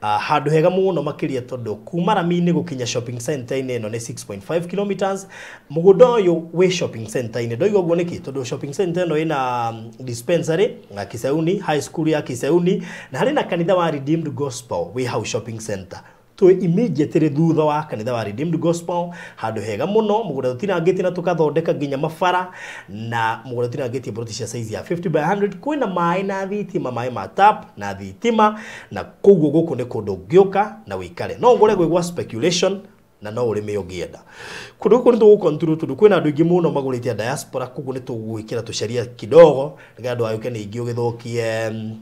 Handũ hega mũno makĩria tondũ kuma rami-inĩ gũkinya shopping center-inĩ ĩno nĩ 6.5 kilometers. Mũgũnda ũyũ wĩ shopping center-inĩ. Ndoiga ũguo nĩkĩ? Tondũ shopping center ĩno ĩna dispensary na Kiseuni, high school ya Kiseuni na harĩ na kanitha wa Redeemed Gospel wĩ hau shopping center. Twĩ immediately thutha wa kanitha wa Redeemed Gospel, handũ hega mũno, mũgũnda tũtinangĩtie na tũkathondeka nginya mabara na mũgũnda tũtinangĩtie ploti cia size ya 50 by 100. Kwĩna maĩ na thitima, maĩ ma tap na thitima, na koguo gũkũ nĩ kũndũ ũngĩũka na wĩikare. No ũgũre gwĩ gwa speculation na no ũrĩme ũngĩenda. Kũndũ gũkũ nĩ tũgũcontrol tondũ kwĩna andũ aingĩ mũno magũrĩte diaspora, koguo nĩ tũgwĩkĩra tũceria kidogo nĩgetha ndũgagĩũke ningĩ ũgĩthũkie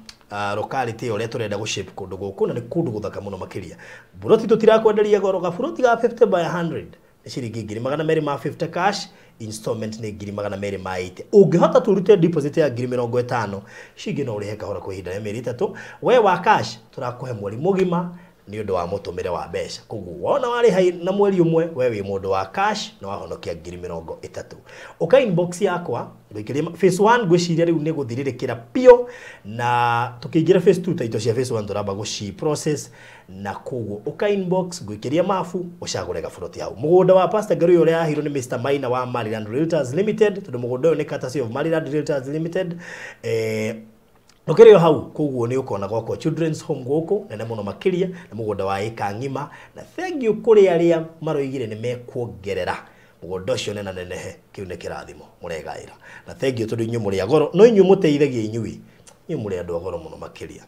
locality ũrĩa tũrenda gũ shape kũndũ gũkũ, na nĩ kũndũ gũthaka mũno makĩria. Buroti tũtirakwenderia goro, gaburoti ga 50 by 100 nĩ ciringi 250 cash, installment nĩ 280. Ũngĩhota tũrute deposit ya 50,000, ciringi no ũrĩhe kahora kwa ihinda rĩa mĩeri 3. We wa cash tũrakũhe mweri mũgima nĩ ũndũ wa mũtũmĩre wa mbeca. Koguo wona warĩha na mweri ũmwe, we wĩ mũndũ wa cash na wahonokia 30,000. Ũka inbox yakwa ngũikĩrie phase 1, ngwĩciria rĩu nĩ gũthirĩrĩkĩra biũ na tũkĩingĩra phase 2 taito cia phase 1 tũramba gũci process, na koguo ũka inbox ngũikĩrie mabu ũcagũre gaburoti hau. Mũgũnda wa Pastor Ngaruiya ũrĩa yaheirwo nĩ Mr Maina wa Maryland Realtors Limited, tondũ mũgũnda ũyũ nĩ courtesy of Maryland Realtors Limited. Ũkĩrĩ o hau koguo nĩ ũkona gwakwa Children's Home gũkũ nene mũno makĩria na mũgũnda wa ĩka ng'ima, na thank you kũrĩ arĩa maroigire nĩ mekuongerera mũgũnda ũcio nena nenehe. Kĩu nĩ kĩrathimo mũregaĩra, na thank you tondũ inyuĩ mũrĩ a goro, no inyuĩ mũteithagia inyuĩ, inyuĩ mũrĩ andũ a goro mũno makĩria.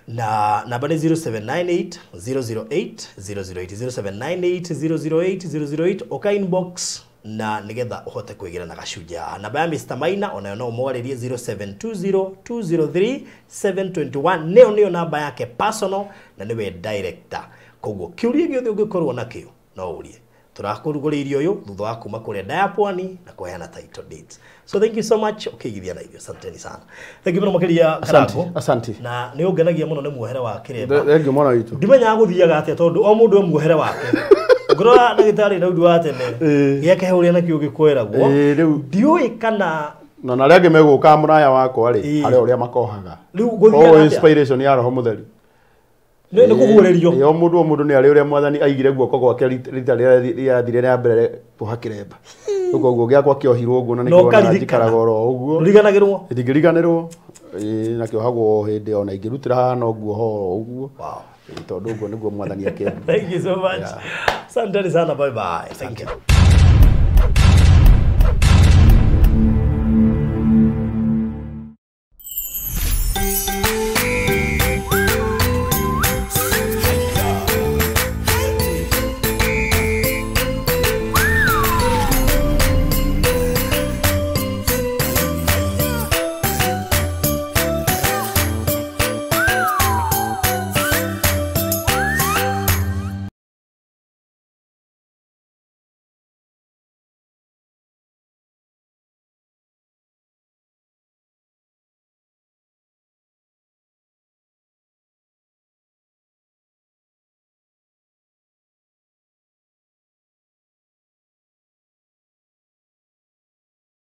Na namba nĩ 0798 008 008, 0798 008 008. Ũka inbox na nigetha uhote kwĩgĩra na gacunjĩ haha. Namba ya Mr Maina onayo no ũmwarĩrie 0720 203 721, nĩyo namba yake personal na nĩwe director. Koguo kĩũria gĩothe ũngĩkorwo nakĩo no ũrie. Tũrakũrugũrĩirie ũyũ thutha wa kuma kũrĩa Ndaya Pwani na kũheana title deeds. So thank you so much ũkĩigithia na ithuĩ, asanteni sana. Thank you mũno makĩria Karango. Asante. Na nĩ ũngenagia mũno nĩ muohere wa kĩremba. Thank you mwana witũ. Ndimenyaga gũthiaga atĩa tondũ o mũndũ e muohere wake. Ngorora ndagĩtarĩ Daudi wa tene gĩake he ũrĩa nakĩo gĩkweragwo. Rĩu ndiũĩ kana na arĩa angĩ megũka mũraya wakwa rĩ harĩa ũrĩa makohaga. Rĩu gũthiaga atĩa? Inspiration ya Roho Mũtheru. Nĩ kũguũrĩrio. O mũndũ o mũndũ nĩ arĩ ũrĩa mwathani aigire guoko gwake rita rĩrĩa rĩathire rĩa mbere kuoha kĩremba. Rĩu koguo gĩakwa kĩohirwo ũguo na nĩkĩo ona njikaraga oro ũguo. Ndũriganagĩrwo? Ndingĩriganĩrwo. Na kĩohagwo hĩndĩ ona ingĩrutĩra haha no nguoha oro ũguo. Tondũ ũguo nĩguo mwathani akĩenda. Thank you so much. Asanteni sana, bye bye. Thank you.